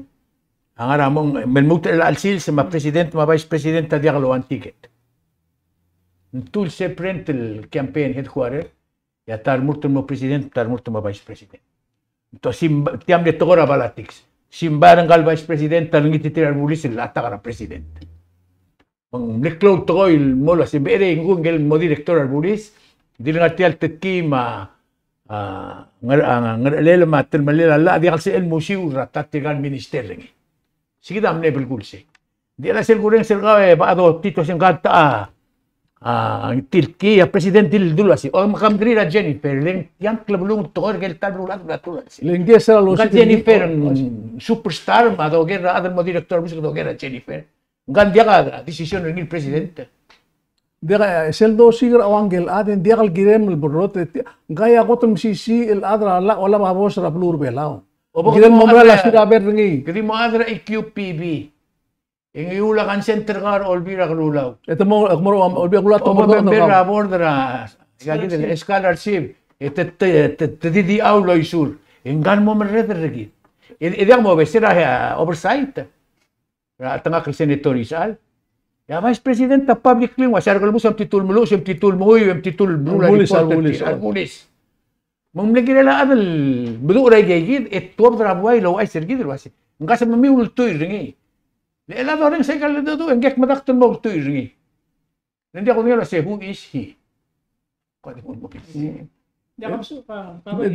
a ngar er a mong, me lmuut er chelecha el sils me a president me a vice president a diak lou a ticket. Ng two separate el campaign headquarter, e a ta el remurt el mo president, ta el remurt el mo vice president. Ng tia simb-, tia mle tekoi er a politics. Simbai er ngka el vice president a lengit er tir a rebulis el attack er a president. Me ng mle klou el tekoi el mo el uasei, ng becherei ngkung el mo director er a rebulis, di le ngar tia el tetkii me a, a, Nger-, a, Ngerchelel me a Telmellel a llach a diak el sebechel el mosiu er a ta tirka el minister er ngii. Sei kid a mle belkul sei. Di el uasei el kurrenges er kau e bo dotitii el uasei ng kau a, a, tilkii a president di le dul uasei, o, me ke mkerii er a Jennifer, le ng tia el klebelung el tekoi er ker el ta el beluulechad el bla dul uasei. Le ng ker er a, ngka el Jennifer, o, ng superstar, me a doker er a chad el mo director, me se doker er a Jennifer. Ngka ng diak a decision er ngii el president. Diak, e sel dosiik er a ua ngike el chad, e ng diak el kirem el berrot, e tia, ngka a kot el mesisiich el chad er a llach el olab a bos er a beluu er a Belau. Kirem el mo mera el asir a ber er ngii. Kede mo chad er a E Q P B. E ng iuul a consent er kau er a Olbiil er a Kelulau. E te mo, e mo er a Olbiil er a Kelulau, te mo member er a board er a, ika kid el scholarship. E te, te, te, te di di a uloisur. E ngka el mo merreder er kid. E, e diak mo beches er a, e, oversight. Er a cheltengakl el senator er a chelsel. E a vice president a publicly ng uasei a rekelebus a mtitur el meluches, e mtitur el menguiu, e mtitur el meruul a report er tir, a rebulis. Me ng mle kirel a chad el meduch er aika kid, e tuobed er a buai el ouchais er kid el uasei, ngka a sebechemiu el ultuil er ngii. Le chelecha el dorrenges aika el dedu, e ng kuk medakt el mo ultuil er ngii. Le ng diak kudengei el uasei, who is he? Ko di mo, mo. Mm.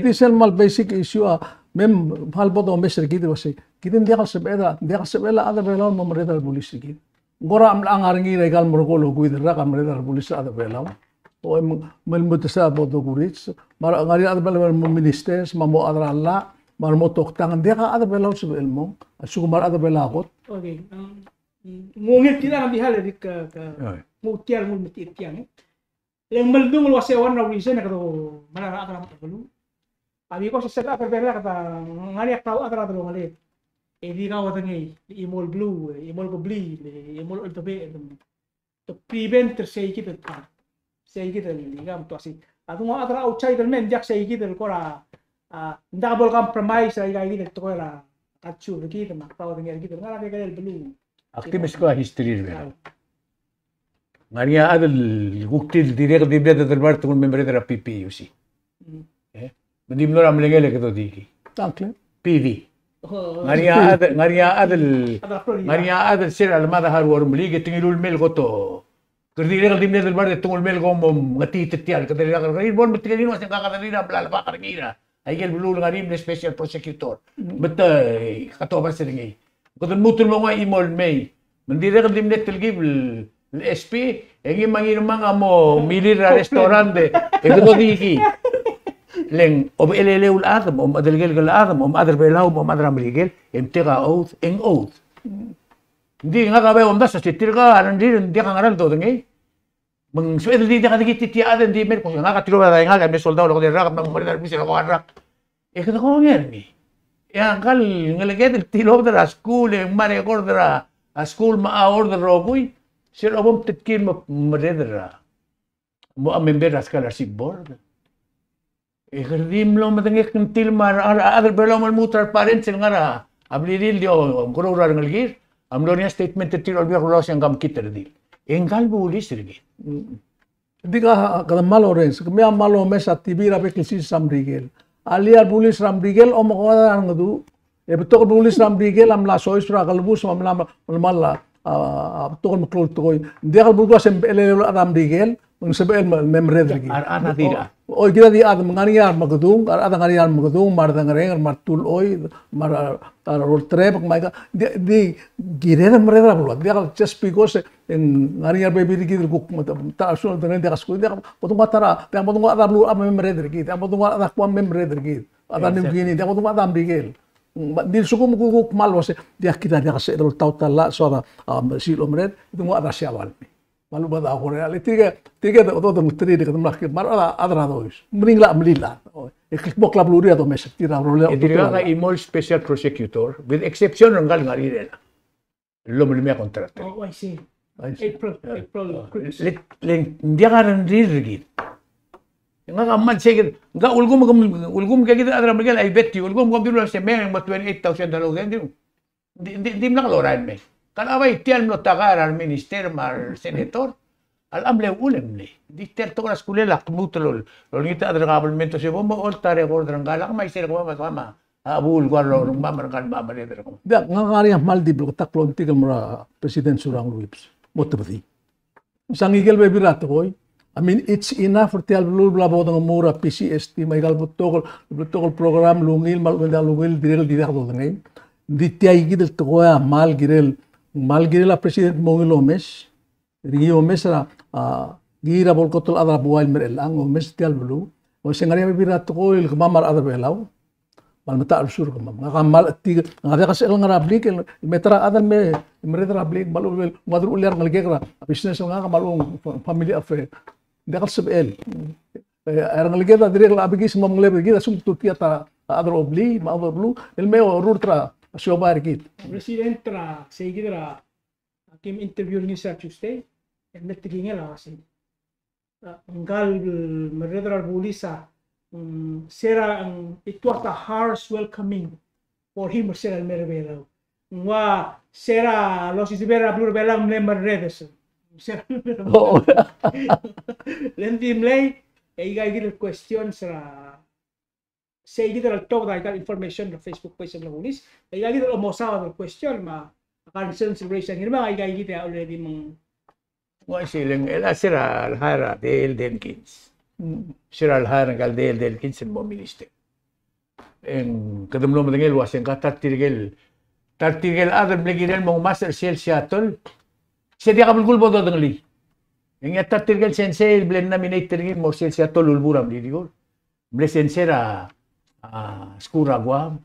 Di sel kmal basic issue a, me ng kmal bo domes er kid el uasei, kid ng diak el sebeched a, diak el sebechel a chad er a Belau el mo merreder er a rebulis er kid. Ng kora mla ngar er ngii er aika el merekong el okuid el rak a merreder er a rebulis er a chad er a Belau. O, me, me lmuut er sei a bo dokurits, me a ngar er ngii a chad er a Belau el mo ministers, me a mo chad er a llach, me a remo toktang, ng diak a chad er a Belau el sebechel el mong, a lsekum a rechad er a Belau a kot. Okay, um, ng ungil tirka a di hal e di ke, ke, ng ungil tirka el nguu el metiit tiang, e. Le ng meldung el uasei one of the reason e kede melai er a chad er a beluu. A because sel chad er a Belau e kede ngar er ngii a kau chad er a delongeled. E di kau dengei, le chimo el beluu, e chimo el kebliil, e chimo el cheldebechel, e te prevent er sei kid el part. Sei kid el, ika me te uasei, a dengua chad er a outside el mei, ng diak sei kid el kora, a, ng diak bo el compromise er aika kid el tekoi er a culture er kid, me a kau dengei er kid el ngar er a kekerei el beluu. Ak di meskau a history er a Belau. Ngar er ngii a chad el kuk di dirrek el di mle dedelbar el tekoi el me merreder er a P P U C. Mm. E? Me di mlo er a mlengel e kede dodikii. Tangkle. P V. Oh. Ngar er ngii a chad, ngar er ngii a chad el, ngar er ngii a chad el se er a lemad a harau a remeliik e te ngiluu el mei el kot. Kede dirrek el di mle dedelbar e te nguu el mei el kom mo metiit er tia el kede dirrek el, kede bo el metik el ngii el uasei ngka a kede dirrek el bla lebak er ngii er a aike el beluu el ngar er ngii el mle special prosecutor. Mm. Me te, e, katobas er ngii. Kede lmuut el mo nguu a chimo el mei. Me ng dirrek el di mle telkib el S P, e ngii me a Ngirmang a mo milil er a restaurant e, e kede dodikii. Le ng obecheleleu el chad, me a omechedelekelek el chad, me a omechad er a Belau, me a omechad er a Merikel, e mteka oath, e ng oath. Ng di ngak a bai omdasu e se tirka a rengrir, ng diak a ngera el dodengei. Me ng sebeched el di diak a dekititii a chad e ng di mei el kmo, ngak a tilobed a daingal, a mle soldau el okedei el rak, me ng merreder er a bulis el okedei el rak. E kede kongei er ngii. E a ngka el ngeleked el tilobed er a skuul, e ng mle record er a skuul me a order el rokui, sel bo mtetkii el mo merreder er a, mo a member er a scholarship board. E kede di mlo medengei a kngtil me a rechad er a Belau me lmuut er a reparents el ngar er a blirir el di omkeroul er a rengelekir a mlo er ngii a statement er tir el Olbiil er a Kelulau el uasei ng kmal kid el redil. E ngka el bulis er kid. Ng di ka, kede kmal orrenges, kemiu a kmal omes a T V er a bek el sils er a Merikel. A lii a rebulis er a Merikel a omekoad a rengedecheduch, e betok el bulis er a Merikel a mla soiseb er a kelebus me a mla, mla, mla, a, a betok el meklou el tekoi. Ng diak el belkul a se ng mebecheleleu el chad er a Merikel, Me ng sebechel me, me merreder er kid. A rechad a di rechad. O, o, kid a di chad me ng ngar er ngii a remekedung, a rechad a ngar er ngii a remekedung, me a redengerenger, me a retuloid, me a re, a rolterebek, me aika, di, di, kired el merreder a beluad. Diak el just because, e, ng ngar er ngii a rebebil er kid el kuk, me, ta, ta, a lsekum ng diak a skuul, diak, bo dengua ta er a, diak bo dengua a rechad er a beluu a me merreder er kid, diak bo dengua a rechad er a Guam a me merreder er kid. A rechad er a New Guinea, diak bo dengua a rechad er a Merikel. Me, di lsekum kuk, kuk kmal uase, diak kid a diak sebeched el oltaut a llach, soad a, a, sel omerreder, dengua a rechad er a Siabal. Me a lechub a Korea, le tirke, tirke, do, do, do, tirke, kede mla, me a rechad a, a rechad a dois. Meringel a mlil a. O, e kuk bo kla belurir a domes, tir a rolel a. E tirka a chimo el special prosecutor, with exception er ngka el ngar er ngii er a. El lomelemii a contractor. Oh, I see. I see. April, April. Le, le, ng diak a rengrir er kid. Ngak a kmal sei kid, ngak a ulekum, ulekum ke kid a chad er a Merikel, I bet you, ulekum kom dilu el se me ng mo twenty-eight thousand dollar, ke ng dilu. Ng di, ng di, ng dimlak lorael el mei. Ka el chad a bai tia el mlo taka er a reminister me a resenator a locha mle uchul e mlei. Ng di tia el tekoi er a skulel a kmuut el olengit a rechad er a kabelment el se bo mocholt a record er ngka el chad me a isei er kemam me a kemam a chebuul el kua el rengmam er ngka el mla merreder er kemam. Diak, ngak a ngar er ngii a kmal di bleketakl el ongtik el mo er a President Surangel Whipps. Mo tebedii. Sa ngike el bebil er a tekoi. I mean, it's enough er tia el beluu el bla bo denguu er a PCST me aika el betok el, betok el program el ungil me a lechub e ng diak el ungil, dirrek el di diak dodengei. Ng di tia kid el tekoi a kmal kirel, kmal kirel a President el mo ungil omes. Er ngii a omes er a, a, ngii er a bo el kot el chad er a buai el mei er chelechang, omes er tia el beluu. Me se ng ngar er ngii a bebil er a tekoi el kemam a rechad er a Belau. Me a le metacherbesul er kemam. Ngak a kmal chetik, ngak a diak a sebechel ngar er a blik el, me ta er a chad el me, merreder er a blik, me a lechub e ng ua deruchall a rengelekek er a business el ngak me a lechub e ng family affair. Ng diak el sebechel. E, a rengeleked a dirrek el a bekiis me a mengelebed er kid a lsekum Turkey a ta er a chad er a oblii, me a chad er a beluu, el me orrurt er a siobai er kid. President er a, sei kid er a, aki mle interview er ngii er sel Tuesday, e ng tekingel a uasei. A, ngka el merreder er a rebulis a, mm, se er a, mm, it was a harsh welcoming for him er se er a lemei er a Belau. Ng ua se er a losiseb er a beluu er a Belau a mle merreder er se. Se er a lemei er a Belau. Oh. Le ng di mlei, e aika kid el questions er a sei kid el oltobed a ika el information er a Facebook page er a bulis, e aika kid el omosaod el question me a concerns el raise er ngii me aika kid a already me ng. Ng uaisei, le ng, el a se er a le hire a Dale Jenkins. Mm. Se er a le hire ngka el Dale Jenkins el mo minister. E ng kede mlo medengei el uasei ngka ta er tirke el, ta er tirke el chad el mle kirel el mo ngmasech er sel Seattle. Se diak a belkul bo dodengelii. E ngii a ta er tirke el sensei el bla le nominate er ngii el mo er sel Seattle el ulebur a mlirior. Mle sensei er a, a, skuul er a Guam,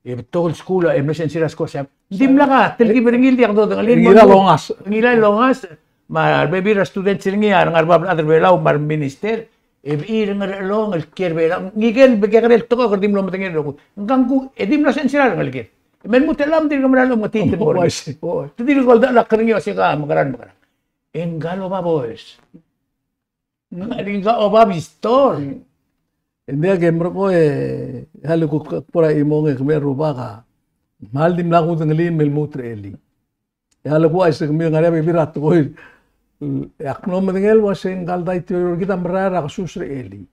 e betok el skuul, e mle sensei er a skuul er a Siabal. Ng dimlak a telkib er ngii el diak dodengelii. Ngilai el ongasech. Ngilai el ongasech. Me a rebebil er a students er ngii a rengalek er a Belau me a reminister, e bechil er a Ngerchelong el kiei er a Belau. Ngike el bekekerei el tekoi e kede di mlo medengei el rokui. Ngkang kuk, e di mlo sensei er a rengeleked. Me lmuut el chad me dirk merael el omengetiit el mo er ngii. Te dirk oldechel a ker er ngii el uasei ka mekerang, mekerang. E ngka el oba boes. Ng di ngka oba bistor. E ng diak e merekong e, e a le kuk kora chimong e kemiu el rubak a kmal dimlak kudengelii me lmuut er a elii. E a le kuk uaisei kemiu el ngar er ngii a bebil er a tekoi. E ak mlo medengei el uasei ngka el dai tirke el rokir a merael er a kesus er a elii.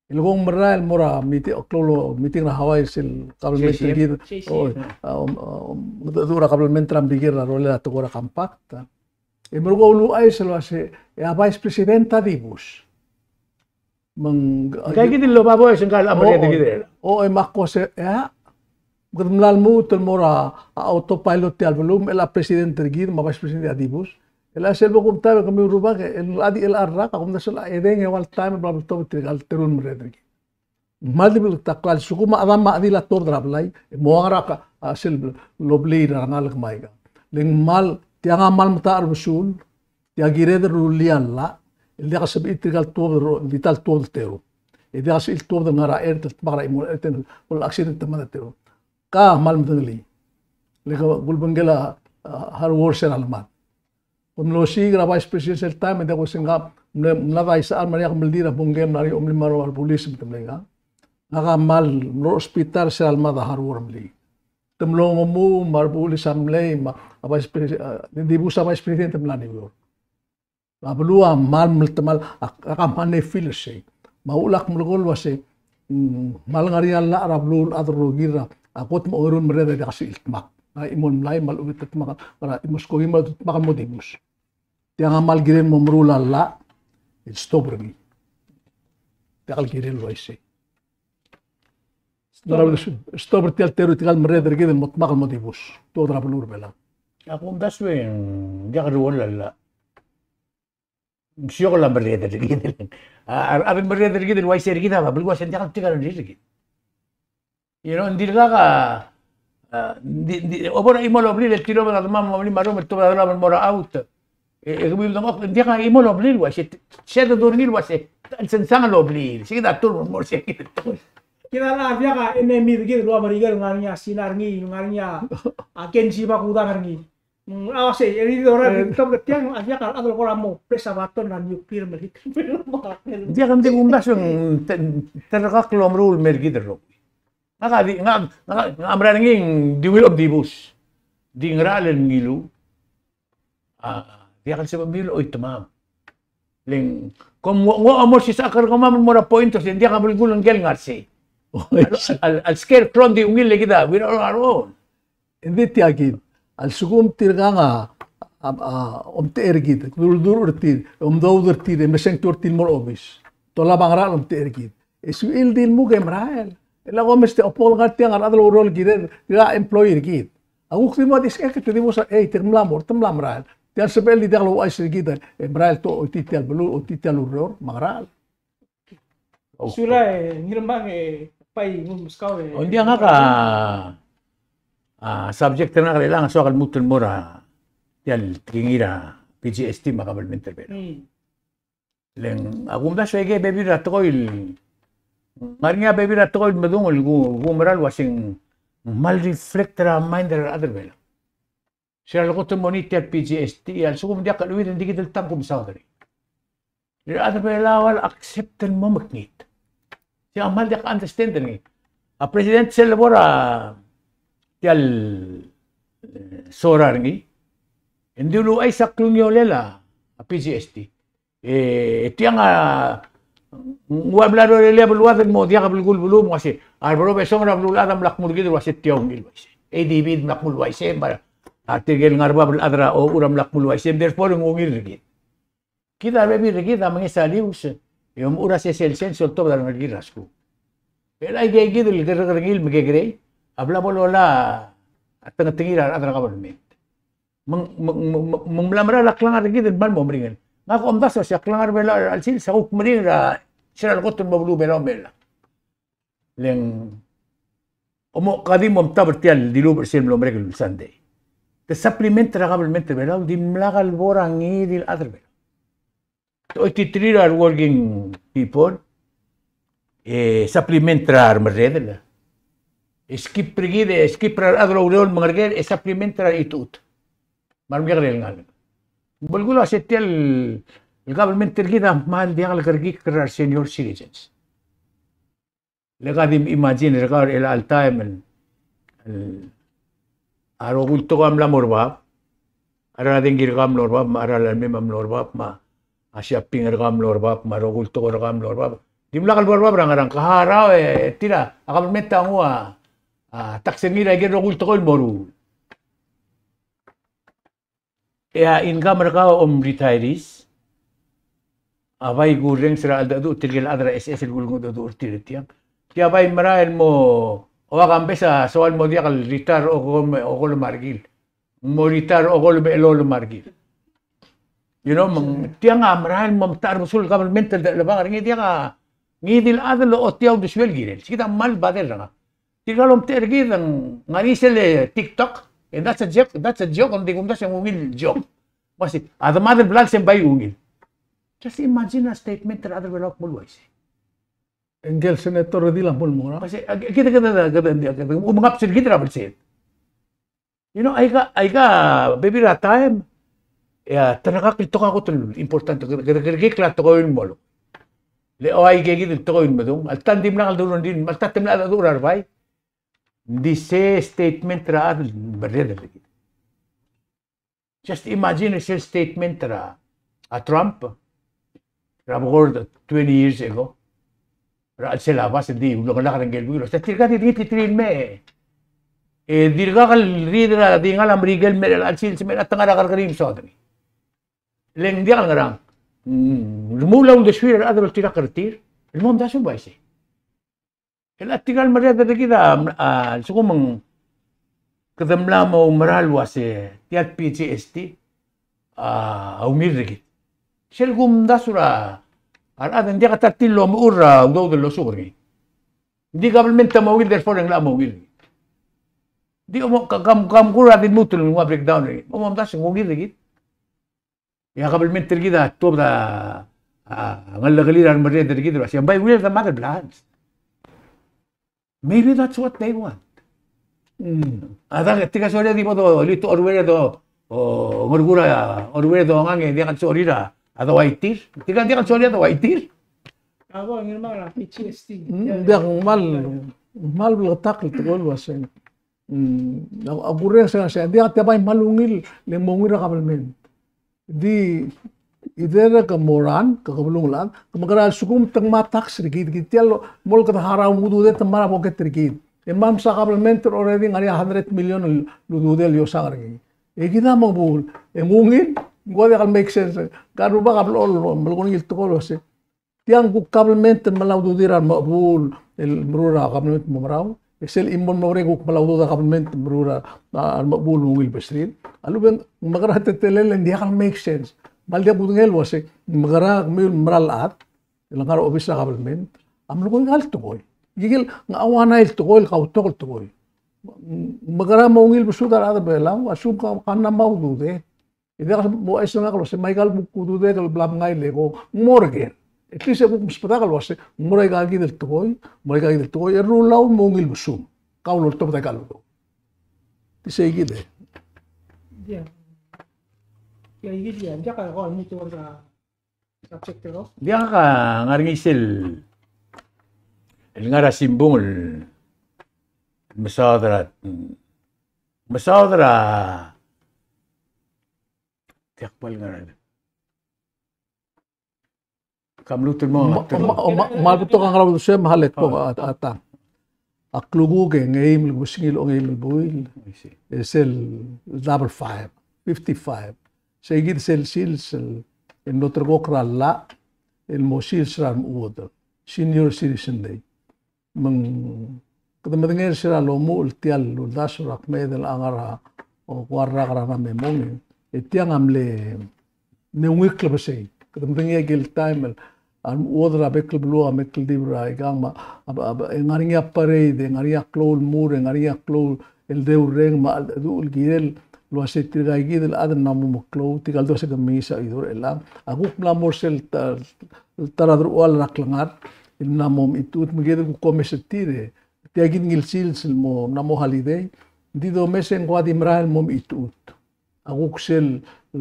El kuk merael el mo er a meeting, klou el meeting er a Hawaii er sel kabelment er kid. O, a, om, om, medecheduch er a kabelment er a Merikel er a rolel a tekoi er a compact. E merekong e uluuchais el uasei, e a vice president a dibus. Me ng, ngka kid el oba boes ngka el a merreder er kid. O, e me ak uasei, e a, me kede mla lmuut el mo er a, a autopilot tia el beluu, me chelecha a president er kid, me a vice president a dibus. E a sel bo kumtab e kemiu el rubak, e ng di chelecha el rak, a kumdasu el edei e ua el taem el bla bltobed tirka el teru el merreder er kid. Kmal di bleketakl a lsekum a chedam me a chedil a tuobed er a blai, e mo ngar er a ka, a sel loblii er a rengalek me aika. Le ng kmal, tiang a kmal metacherbesul, tia kired el rullii a llach, el diak el sebechir tirka el tuobed el ro, el di ta el tuobed el teru. E diak el sebechir el tuobed el ngar er a chert el dmak er a chimo el chert el, el accident el mad a teru. Ka kmal medengelii. Le ke kulebengkel a, a, hard work er a lemad. Kom mlo osiik er a vice president sel taem, e diak kuk se ngak, mle, mlad a isechal me a ileakl el meldiil er a bungkem el mla er ngii a omelim me a rua el bulis me te mlei ngak. Ngak a kmal mlo er a hospital er sel lemad a hard work er a mlei. Te mlo ngemu me a rebulis a mlei, me a vice president, a, dibus a vice president e mla New York. A beluu a kmal mle temel, a, a kmal mle feel er sei. Me a uchul ak melekoi el uasei, mm, kmal ngar er ngii a llach er a beluu el chad el rokir a, a kot me a ongeru el merreder e diak el sebechir el dmak. A chimo el mlai me a lechub e te dmak, a chimo el skoki me a lechub e te dmak el mo dibus. Tiang a kmal kirel el mo meruul a llach, el stop er ngii. Diak el kirel el uaisei. Stop er tia el teru, tia el merreder er kid el mo dmak el mo dibus. Tuobed er a beluu er a Belau. Ak omdasu e ng diak el ruoll a llach. Ng siokel a merreder er kid. A, a, a merreder er kid el uaisei er kid a, a belkul a uaisei, ng diak el tir a rengrir er kid. You know, ng dirkak a, a, ng di, ng di, obo er a chimo el blil el tilobed a demam me a mlim a room el tuobed a delab el mo er a out. E, e, kemiu el dengchokl, ng diak a chimo el blil el uaisei, se de dur ngii el uaisei, el sensang el blil, se kid a tur el mo er se kid. Kid a diak a enemy er kid el ua Merikel, ngar er ngii a Sina er ngii, ngar er ngii a, a Kenji Bakudang er ngii. Mm, a, sei, e di dorael, e, di tobed er tiang, a diak a rechad el kora mo press a button er a nuclear me a Hitler. Diak, ng di kumdasu e ng te, te rekakl el omeruul el mer kid el rokui. Ngak a di, ngak, ngak, ngak a mera er ngii, di ungil omdibus. Di ngerachel el ngiluu. A, diak el sebechemiu el choitemam. Le ng, kom ng, ng mo sisechakl er kemam el mo er a point, e ng diak a belkul ngike el ngar sei. Al, al, al scarecrow ng di ungil le kid a, we're on our own. Ng di tia kid, a lsekum tirkang a, a, a, omtechei er kid, dulduruch er tir, omdoud er tir, e mesengtu er tir el mo er a obis. Te olab a ngerachel el omtechei er kid. E suchil di lmuk e merael. E le kom mesterir a bo el ngar tiang a rechad el oureor el kired, tirka a employee er kid. A kuk di mo diskek, te di mo sa, ei, te mla mo, te mla merael. Tia el sebechel di diak louchais er kid, e merael te choitii tia el beluu, choitii tia el ureor, me a ngerachel. Sula e, Ngirmang e, bai, ng meskau e. O, ng diak, ngak a, a, subject er ngak er chelechang a soak el lmuut el mo er a, tia el tekingir a P G S T me a kabelment er Belau. Mm. Le ng, a kumdasu e aike bebil er a tekoi el, ngar er ngii a bebil er a tekoi el medung el ku, ku mera el uasei ng kmal reflect er a mind er a rechad er Belau. Se er a lekot el mo er ngii tia el P G S T, a lsekum ng diak el chuid e ng di kid el tang kumesaod er ngii. Le a rechad er Belau a accept el mo mekngit. Se a kmal diak understand er ngii. A president sel lebo er a tia el, e, sora er ngii, e ng dilu, uaisei a klungiolel a P G S T. E tiang a, ng ua bla lorelii a beluad el mo diak a belkul beluu, me ng uasei, a rebebil er a beluulechad a mla kmu er kid el uasei tia ungil el uaisei. A D B a mla kmu el uaisei, me a tirke el ngar er a bab el chad er a ochur a mla kmu el uaisei, therefore ng ungil er kid. Kid a rebebil er kid a mengesalius, e omechur a sesei el sens el oltobed a rengelekir er a skuul. E aike kid el kerrekerngii el mekekerei a bla bo lola a tengetengir a rechad er a kabelment. Me ng, me ng, me ng, me ng mla merael a klengar er kid el kmal mo meringel. Ngak a omdasu e a klengar er Belau er a chelsel, se a kuk meringel er a, se er a lekot el mo beluu er Belau me a. Le ng omo, ka di mo omtab er tia el dilubech er sel mlo merek el Sunday. Te supplement er a kabelment er Belau, dimlak el bo er a ngii di el chad er Belau. Te choititerir a reworking people, e supplement er a remerredel. E skip er kid, e skip er a rechad el oureor el mengereker, e supplement er a rechitechut. Me a remekekerei el ngalek. Belkul a se tia el, el government er kid a kmal diak el kerekikl er a resenior citizens. Le ka di imagine er kau er chelecha el taem el, el, a rokui el tekoi a mla mo er bab, a cheral a dengki er kau a mlo er bab, me a cheral a lemei a mlo er bab, me a shopping er kau a mlo er bab, me a rokui el tekoi er kau a mlo er bab. Dimlak el bo er bab er a ngerang, ka harau e tir a government a nguu a, a tax er ngii er aike el rokui el tekoi el moruul. E a income er kau a om retirees a bai kurrenges er a cheldecheduch, tirke el chad er a S S el kulengchedecheduch er tir er tiang. Tia bai merael el mo, ua Kambes a soal el mo diak el retire okolem, okolem a rekil. Mo retire okolem, elolem a rekil. You know, me ng tiang a merael el mo metacherbesul el government el dechelebangel er ngii, diak a ngii di el chad el ochotii a uldesuel el kirel. Se kid a kmal bother er ngak. Tirka el omtechei er kid a ngar er ngii sel TikTok, and that's a joke, that's a joke, ng di kumdasu e ng ungil joke. Me se a demad el blals e ng bai ungil. Just imagine a statement er a chad er Belau a kmo el uaisei. Ngike el senator Redil a kmo el mo er a. Me se, a, kede, kede, kede, kede, kede, kede, um, ngap sel kid er a belsed. You know, aika, aika bebil er a taem, e a terrekakl el tekoi a kot el important, kede, kede, kede, kede, kede tekoi el molo. Le o aike kid el tekoi el medung, alta ng dimlak el dulu, ng di, alta te mla dulu er a rebai. Ng di se statement er a chad el merreder er kid. Just imagine sel statement er a, a Trump, er a bekord twenty years ago. Er a chelsel a bas el di ulengelakl er ngike el buil, se tirka di ngii di tir el mei. E dirkak el riid er a di ngii a Merikel el mei er a chelsel, se mei er a te ngar er a kerrekeriil el mesaod er ngii. Le ng diak el ngerang. Mm, remuul a uldesuir a rechad el oltirakl er tir el mo omdasu el uaisei. El a tirka el merreder er kid a, a, lsekum ng kede mla mo oumera el uase tia el P G S T a, a ungil er kid. Sel kumdasu er a, a rechad, ng diak a ta er tir el omechur er a udoud el losuk er ngii. Ng di government a mo ungil, therefore ng locha mo ungil er kid. Di mo, ka, kam, kam kuk a di lmuut el nguu a breakdown er ngii. Mo, mo omdasu ng ungil er kid. E a kabelment er kid a tuobed a, a, ngelekelir a remerreder er kid el uasei, by will of the mother bloods. Maybe that's what they want. Mm. A dak, tirka sorir a di bo do, litu a oruebel e do, o, ngerkur a oruebel e do ngang e diak el sorir a, a douaitir. Tirka diak el sorir a douaitir. A bo, ngii me a P T S D. Mm, diak, kmal, kmal bleketakl el tekoi el uasei. Mm, a, a kureng se, se, ng diak, tia bai kmal ungil, le mo ungil er a kabelment. Di, either ke mo run, ke, ke beluu el chad, ke mekerang el lsekum te ngmai a tax er kid, kid tia el mo el kede harau el ududel te mla er a pocket er kid. E kmal msa kabelment er a already ngar er ngii a hundred million el ududel el iosang er ngii. E kid a mo buul, e ng ungil, ng ko diak el make sense. Ka rubak a blechoel, me le ko er ngii el tekoi el uasei. Tiang kuk kabelment el melai a ududir a remechebuul el meruul er a kabelment el mo merau. E sel chimo el mo merek e kuk melai a ududel a kabelment el meruul er a, a, remechebuul el mo ungil el besirir. A lechub e ng mekerang a teletelel e ng diak el make sense. Me ng diak kudengei el uasei, mekerang e kemiu el mera el chad el ngar er a obis er a kabelment a melekoi aika el tekoi. Ikel ngar er a uaisei el tekoi, el kautok el tekoi. Mekerang e mo ungil besud a rechad er a Belau, a lsekum ka, ka mla mo ududel. E diak mo uaisei el ngak el uasei, me aika el kuk ududek el bla mngai el eko, ng mo er ker. At least e kuk mesbedak el uasei, ng mo er aika kid el tekoi, mo er aika kid el tekoi, e rulau el mo ungil besum. Kau el oltobed aika el udoud. Di sei kid e. Ia. Ia, ikid ia, diak a ko el mutu er a subject er a. Diak a ngar er ngii sel, el ngar er a simbung el mesaod er a, mesaod er a, diak bo el ngar er a Ka mluut el mo. Ma, ma, ma, ma, betok a ngar er a uldesuem, me a lek bo a, a tang. A klukuk e ng eim el kebesengil a ongeim el buil. I see. E sel double five, fifty-five. Sei kid sel sils el, el mlo ulterekokl er a llach el mo sils er a remechuodel. Senior Citizen Day. Me ng kede medengei er se er a lomuchel tia el uldasu er a kmeed el ngar er a okeuang el rak er a mei mong, e tiang a mle, mle ungil klebesei. Kede medengei a ikel taem el, a remechuodel er a bek el beluu a mle kldibel er a ikang me a, a, a, e ngar er ngii a parade, e ngar er ngii a klou el mur, e ngar er ngii a klou el deurreng, me a cheldecheduch el kirel el uasei tirka kid el chad el mla mo meklou, tirka el dua se ke mengiis a oidurech el chad. A kuk mla mo er sel ta, ta er a deruchall er a klengar, el mla mo mechitechut, me kid el kuk omes er tir e tia kid ngii el sils el mo, mla mo holiday. Ng di domes e ng ko a di merael el mo mechitechut. A kuk sel, e,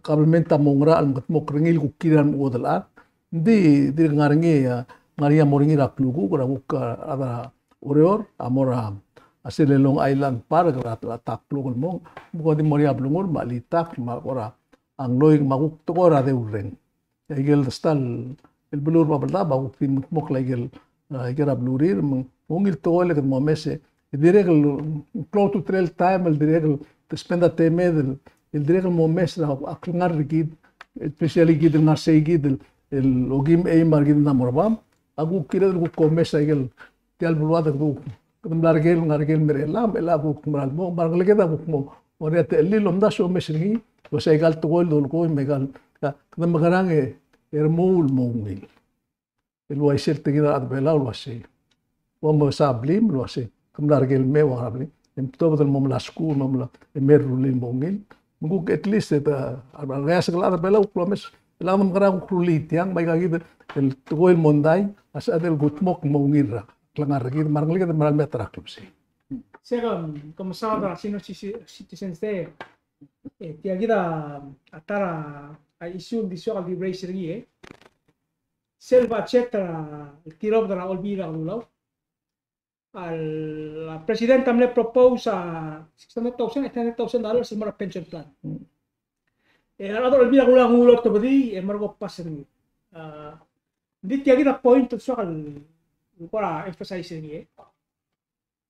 kabelment a mo ngerachel me kede mo kerengii el kuk kirir a remechuodel el chad. Ng di, dirk ngar er ngii a, ngar er ngii a mo er ngii er a klukuk, er a kuk, a, a rechad er a Oreor, a mo er a, a sel Long Island Park, er a, er a ta el klok el mong, me ko di mo er ngii a blengur, me a chelitakl, me a kora, a ngloik, me a kuk tekoi er a deurreng. E a ikel ta el beluu er a Babeldaob a kuk di mengedmokl a ikel, a, ikel er a belurir, me ng ungil tekoi el kede mo omes e. E dirrek el klou a ultutelel el taem el dirrek el te spend a temed el, el dirrek el mo omes er a klengar er kid, especially kid el ngar sei kid el, el okim eim a rekid el mla mo er a bab, a kuk kired el kuk omes a ikel tia el beluad el kuk, kede mla er ker el ngar er ker el mer chelechang, me chelechang a kuk mera el mo, me a rengeleked a kuk mo, mo er ngii a techellir el omdasu el omes er ngii, el uasei aika el tekoi el dolekoi, me aika el, ka, kede mekerang e, e remuul el mo ungil. El uaisei el tekingel a rechad er a Belau el uasei. Ua mo sa blim el uasei. Ke mla er ker el mei ua ngar er a blim. E mtobed el mo mla skuul, mo mla, e mei el rullii el mo ungil. Me kuk at least, e, a, a, a, a, a rechad er a Belau, kuk lomes, el a mekerang kuk rullii tiang, me aika kid el tekoi el mondai, a sebeched el kudmokl el mo ungil er a klengar er kid, me a rengeleked a mera el mei a ta er a klebesei. Sei a, ke mesaod er a Senior Citi-, Citizens Day, e, tia kid a, a ta er a, a issue el di soak el di raise er ngii, e. Sel budget er a, el tirobed er a Olbiil er a Kelulau. A, a president a mle propose a six hundred thousand, eight hundred thousand dollars el mo er a pension plan. Mm. E a rechad er a Olbiil er a Kelulau a nguu el otobedii, e mo er a ko pass er ngii. A, ng di tia kid a point el soak el, el kora emphasize er ngii, e.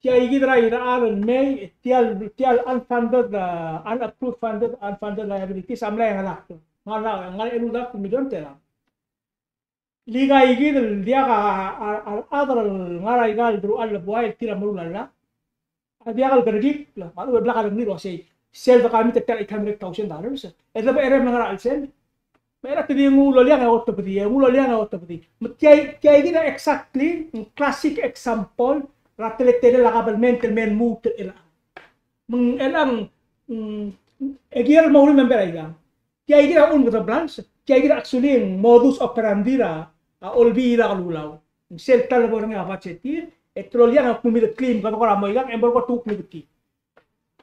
Tia kid er a irechar el mei, e tia el, tia el unfunded, a, unapproved funded, unfunded liabilities, a mla er ngii a Ngar er a, ngar er a eloldak el million tela. Likaikid el diak a, a, a, a rechad el ngar er aika el deruchall el buai el tir a meruul a llach a diak el kerekikl, me a lechub e blak a rengrir el uasei, sel de commit er tia el eight hundred thousand dollars e de bo er a ngar er a chelsel. Me er a te di nguu el oliang e otebedii, e nguu el oliang e otebedii. Me tia, tiaikid a exactly ng classic example er a teletelel a government el me lmuut er chelechang. Me ng chelechang, mm, e kiei el mo remember aikang. Tiaikid a ulm kede blals, tiaikid a actually ng modus operandi er a, a Olbiil er a Kelulau. Ng sel ta el bo er ngii a budget er tir, e te loliang e kuk mle claim kede kora mo aikang, e mo er kuk ngii.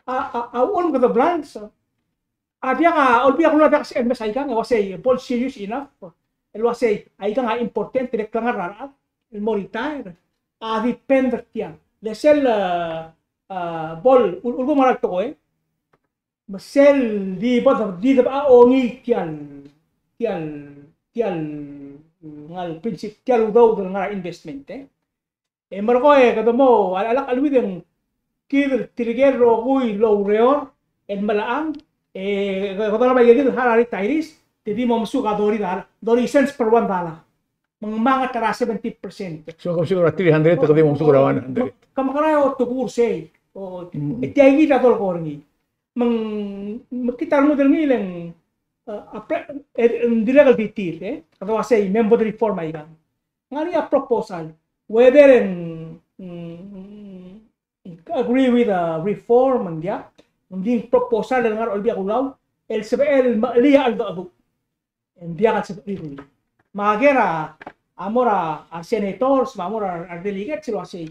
A, a, a ulm kede blals, a diak a Olbiil er a Kelulau a diak el mes aikang, e uasei, bo el serious enough el uasei aikang a important, e le klengar er a rechad el mo retire a depend er tiang. Le sel, a, a, bo el, ul-, ulkum a ngar er a tekoi, me sel di bo de, di de bo a ongii tia el, tia el, tia el, ngar er a princip-, tia el udoud el ngar er a investment, e. E merekong e kede mo, a, a lak cheleuid e ng kid el tirke el rokui el oureor el melechang, e, kede, kede lebo a ikakid el harau a retirees, te di mo mesuk a thirty dollar, thirty cents per one dollar. Me ng mla ngar er a seventy percent. So, kom mesuk er a three hundred, te kede mo mesuk er a one hundred. Ke mekerang e otekur sei. O, mm, e tiaikid a dolekoi er ngii. Me ng, me kid a rengud er ngii le ng, a, a pre-, e, ng dirrek el di tir, e? Kede uasei, me bo de reform aikang. Ngar er ngii a proposal. Whether ng, mm, agree with a reform, me ng diak, ng di proposal el ngar er a Olbiil er a Kelulau el sebechel el mechelii a cheldecheduch. Ng diak el sebechir. Me a ker a, a mo er a, a senators, me a mo er a, a delegates el uasei,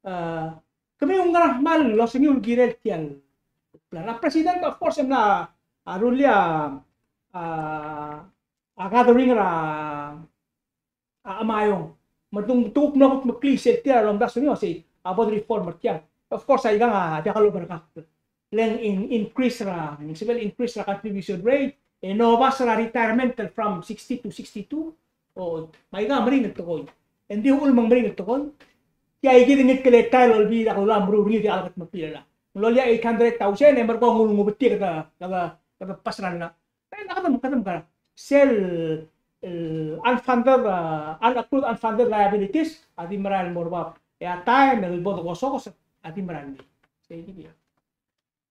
a, kemiu ng ngar er a kmal losengiu el kirel tia el plan. A president, of course, e mla, a, rullii a, a, a gathering er a, a, a Maiong. Me te kuk, te kuk mlo kutmeklii sel tir a lomdasu er ngii el uasei, a bo de reform er tiang. Of course, aikang a diak loba er a kuk le ng in-, increase er a, ng sebechel increase er a contribution rate, e ng obas er a retirement from sixty to sixty-two, o, me aika a meringel tekoi. E ng di uchul me ng meringel tekoi, tiaikid a ngii el teletael el Olbiil er a Kelulau a meruul er ngii, diak el kudmeklii er a llach. Ng loia eight hundred thousand, e merekong e ng ulebetik kede, kede, kede pass er a llach. E ng kede, kede mekerang. Sel, el, unfunded, a, unaccrued unfunded liabilities a di merael el mo er bab. E a taem el bo dekosokes a di merael el mei. Sei kid a.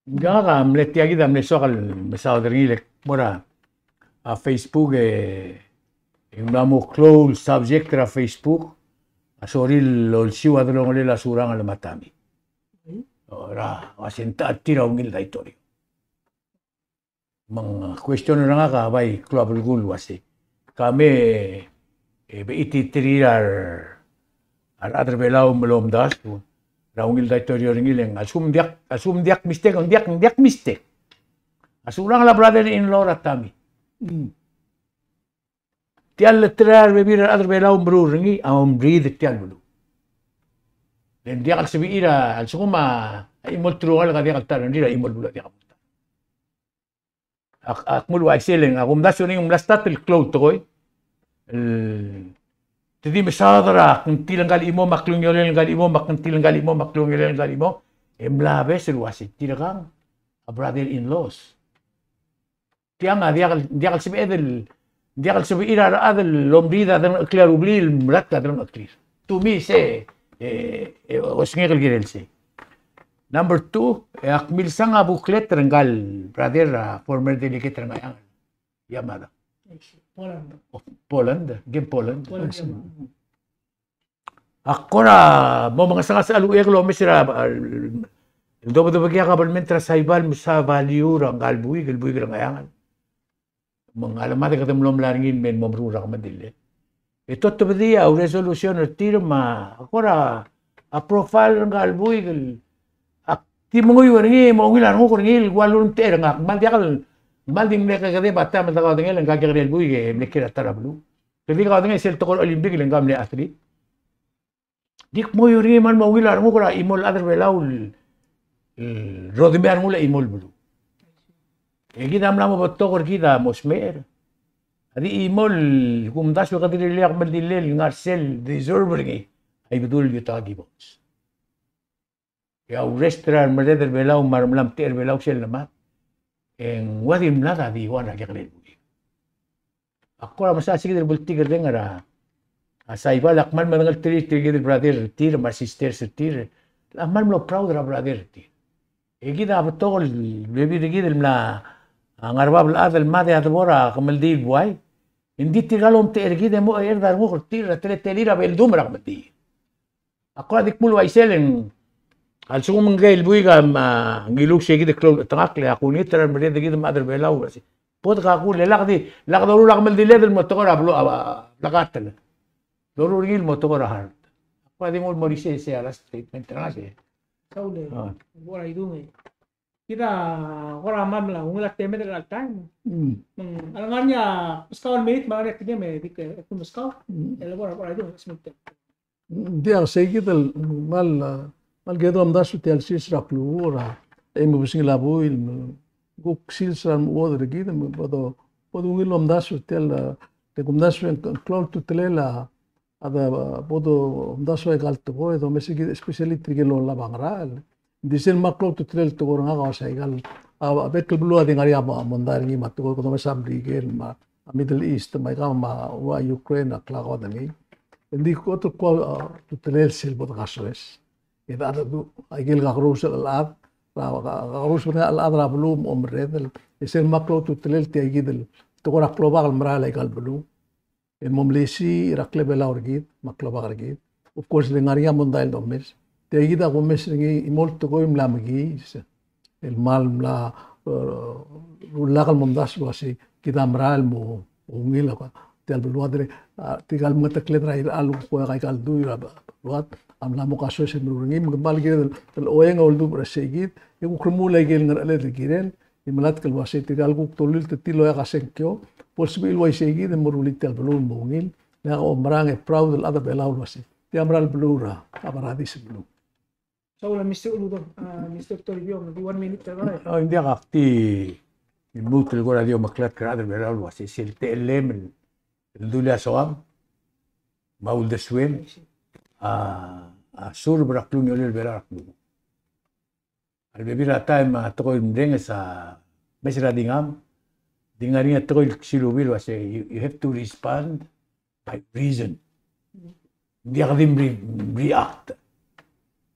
Ngak a mle tia kid a mle soak el mesaod er ngii el mo er a, a, Facebook, e, e ng mla mo klou el subject er a Facebook a sorir el olsiu a delongelel a Surangel me a Tommy. O, er a, a senta tir a ungil daitorio. Me ng question er ngak a bai klou a belkul el uasei, ka me, e, beititerir a re-, a rechad er a Belau me lomdasu er a ungil daitorio er ngii el ng, a lsekum ng diak, a lsekum ng diak mistake, ng diak, ng diak mistake. A Surangel a brother-in-law er a Tommy. Mm. Tia el letter er a rebebil er a rechad er a Belau a meruul er ngii a omriid er tia el beluu. Le ng diak el sebechir a, a lsekum a chimo el telungalek a diak el ta er a rengrir, a chimo el beluu a diak el ta. Ak, ak mle uaisei e le ng, a kumdasu e ng mla start el klou el tekoi. El, te di mesaod er a kngtil ngka el chimo me a klungiolel ngka el chimo me a kngtil ngka el chimo me a klungiolel ngka el chimo. E mla obes el uasei tirkang a brother-in-laws. Tiang a diak el, diak el sebeched el, diak el sebechir a rechad el omriid a delengcheklir a rublil el melatk a delengcheklir. To me sei, e, e, osengek el kirel sei. Number two, e ak milsang a booklet er ngka el brother, a, former delegate er a Ngcheangel, Yamada. Poland. Oh, Poland, ngii a Poland. Poland, Yamada. Ak kora mo mengesengesech a lechub e ng lomes er a, el dobedebekii a kabelment er a Saipan el mesa value er ngka el buik, el buik er a Ngcheangel. Me ng a lemad e kede mlo melai er ngii el me mo meruul er a kemeldillel. E te otebedii a resolution er tir me a kora, a profile er ngka el buik el, ak di menguiu er ngii, me a ungil a renguk er ngii el ua lulemtechei er ngak. Kmal diak el, kmal di mle kekedeb a taem el de kaodengei el ngka a kekerei el buik e mle kiei er a ta er a beluu. Ke di kaodengei sel tekoi er a Olympic el ngka a mle athlete. Di kmo uriul me a ungil a renguk er a chimo el chad er a Belau el, el rodimii a rengul a chimo el beluu. E kid a mla mo betok er kid a mo smecher. A di chimo el kumdasu e kede rirellii a kemeldillel el ngar sel deserve er ngii a Ibedul Yutaka Gibbons. E a urrest er a remerreder er a Belau me a remelamtechei er a Belau sel lemad. E ng ua di mlad a di ua er a kekerei el buik. Ak kora mesa se kid el bltikerreng er a, a Saibal, ak kmal medengelterir tirkid el brother er tir, me a sisters er tir. A kmal mlo proud er a brother er tir. E kid a betok el bebil er kid el mla, a, ngar er bab el chad el mad e a debo er a kemeldiil el buai. Ng di tirka el omtechei er kid e mo er a renguk er tir, er a teletelir a beldum er a kemeldiil. Ak kora di kmu el uaisei e ng, a lsekum ngike el buik a, a, ngiluu se kid el klou el chetengakl e a kungit er a remerreder er kid me a chad er a Belau el uasei, bo dekakull, e lak di, lak doruul a kemeldiled el mo tekoi er a beluu, a, a, blekatel. Doruul er ngii el mo tekoi er a heart. Ak kora di nguu el mo er isei, sei a last statement er ngak e. Saul e, a, bo er a idung e. Kid a kora kmal mla ungil a temed er a chelecha el taem. Mm. Me ng, a lengar er ngii a meskau el minit, me a lengar er ngii a team e di ke, e, kuk meskau. Mm. E le bo er a, bo er a idung, smith. Mm, diak, sei kid el kmal, a, kmal kired el omdasu tia el sils er a klukuk er a, e, mebesengil a buil, me kuk sils er a remechuodel er kid, me bo do, bo dungil el omdasu tia el, a, te kumdasu e ng klou a ultutelel a, a de, a, bo domdasu aika el tekoi, e domes er kid, especially tirke el olab a ngerachel. Ng di sel kmal klou a ultutelel el tekoi er ngak a uasei aika el, a, a bek el beluu a di ngar er ngii a mo, mondai er ngii me a tekoi, kede omes a Merikel, me a, a Middle East, me aika me a ua Ukraine, a klakodengei. Ng di kot el kuk, a, ultutelel sel bo dekasoes. E de, a, du, aike el kakerous el chad, a, ka-, kakerous el chad er a beluu me a omerreder. E sel kmal klou a ultutelel tia kid el tekoi er a klobak el merael aika el beluu. El mo melisiich er a klebelau er kid, me a klobak er kid. Of course, le ngar er ngii a mondai el domes. Tia kid a kumes er ngii, chimo el tekoi el mla mekiis. El kmal mla, e, rullak el momdasu el uasei, kid a merael el mo ungil a, tia el beluad er, a, tirka el mengetekled er a irechar el kuk oeak aika el dui er a beluad, a mla mo kasoes el meruul er ngii, me kmal kired el, el oeng a uldubech er sei kid, e kuk remuul aike el ngerecheled el kirel, e melatk el uasei tirka el kuk dolilt er tir el oeak a sengkio, bo lsebechir el uaisei kid e mo rullii tia el beluu el mo ungil, le ak oumerang e proud el chad er a Belau el uasei tia a mera el beluu er a, a paradis el beluu. Saul, Mister Uludong, a, Mister Toribiong, di one minute er a. O, ng diak, ak di lmuut el kora di omeklatk er a chad er a Belau el uasei sel techellem el, el dulii a soam me a uldesuem a, a serve er a klungiolel a Belau er a klukuk. A rebebil er a taem a tekoi el mrenges a mes er a dingam, di ngar er ngii a tekoi el kesilubii el uasei, you, you have to respond by reason. Ng diak di mre-, react.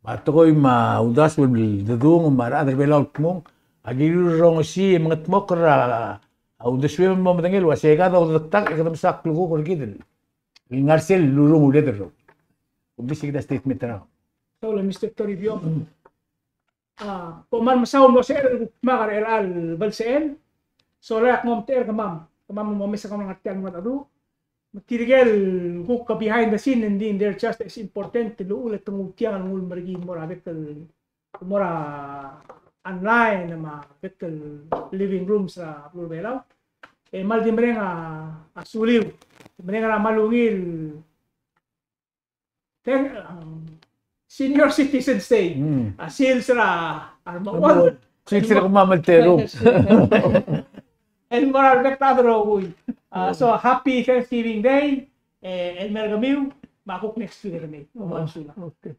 Me a tekoi me a uldasu el dedung me a rechad er a Belau el kmung, a kiriul el rongesii e mengetmokl er a, a uldesuem el mo medengei el uasei kede oudedak e kede mesa klukuk er kid el ngar sel lurunguled el rokui. Kuk di sei kid a statement er ngak. Saul, Mister Toribiong. A, kom kmal mesaul el mo sebechel el kuk dmak er chelecha el belsechel. Sola e ak mo omtechei er kemam, kemam el mo omes er kemam el ngar tia el mengedecheduch. Me tirke el kuk behind the scene, ng di they're just as important el uchul e te nguu tiang el nguu el mer kid el mo er a bek el, mo er a online me a bek el living rooms er a beluu er a Belau. E kmal di mereng a, a suliu, mereng er a kmal ungil. Thank, um, Senior Citizens Day. Mm. A sils er a, a, sils er a kemam el teru. El mo er a rebek el chad el rokui. A, so happy Thanksgiving Day, e, el mer kemiu, me a kuk next week er kemiu. Kom kmal mesulang. Okay.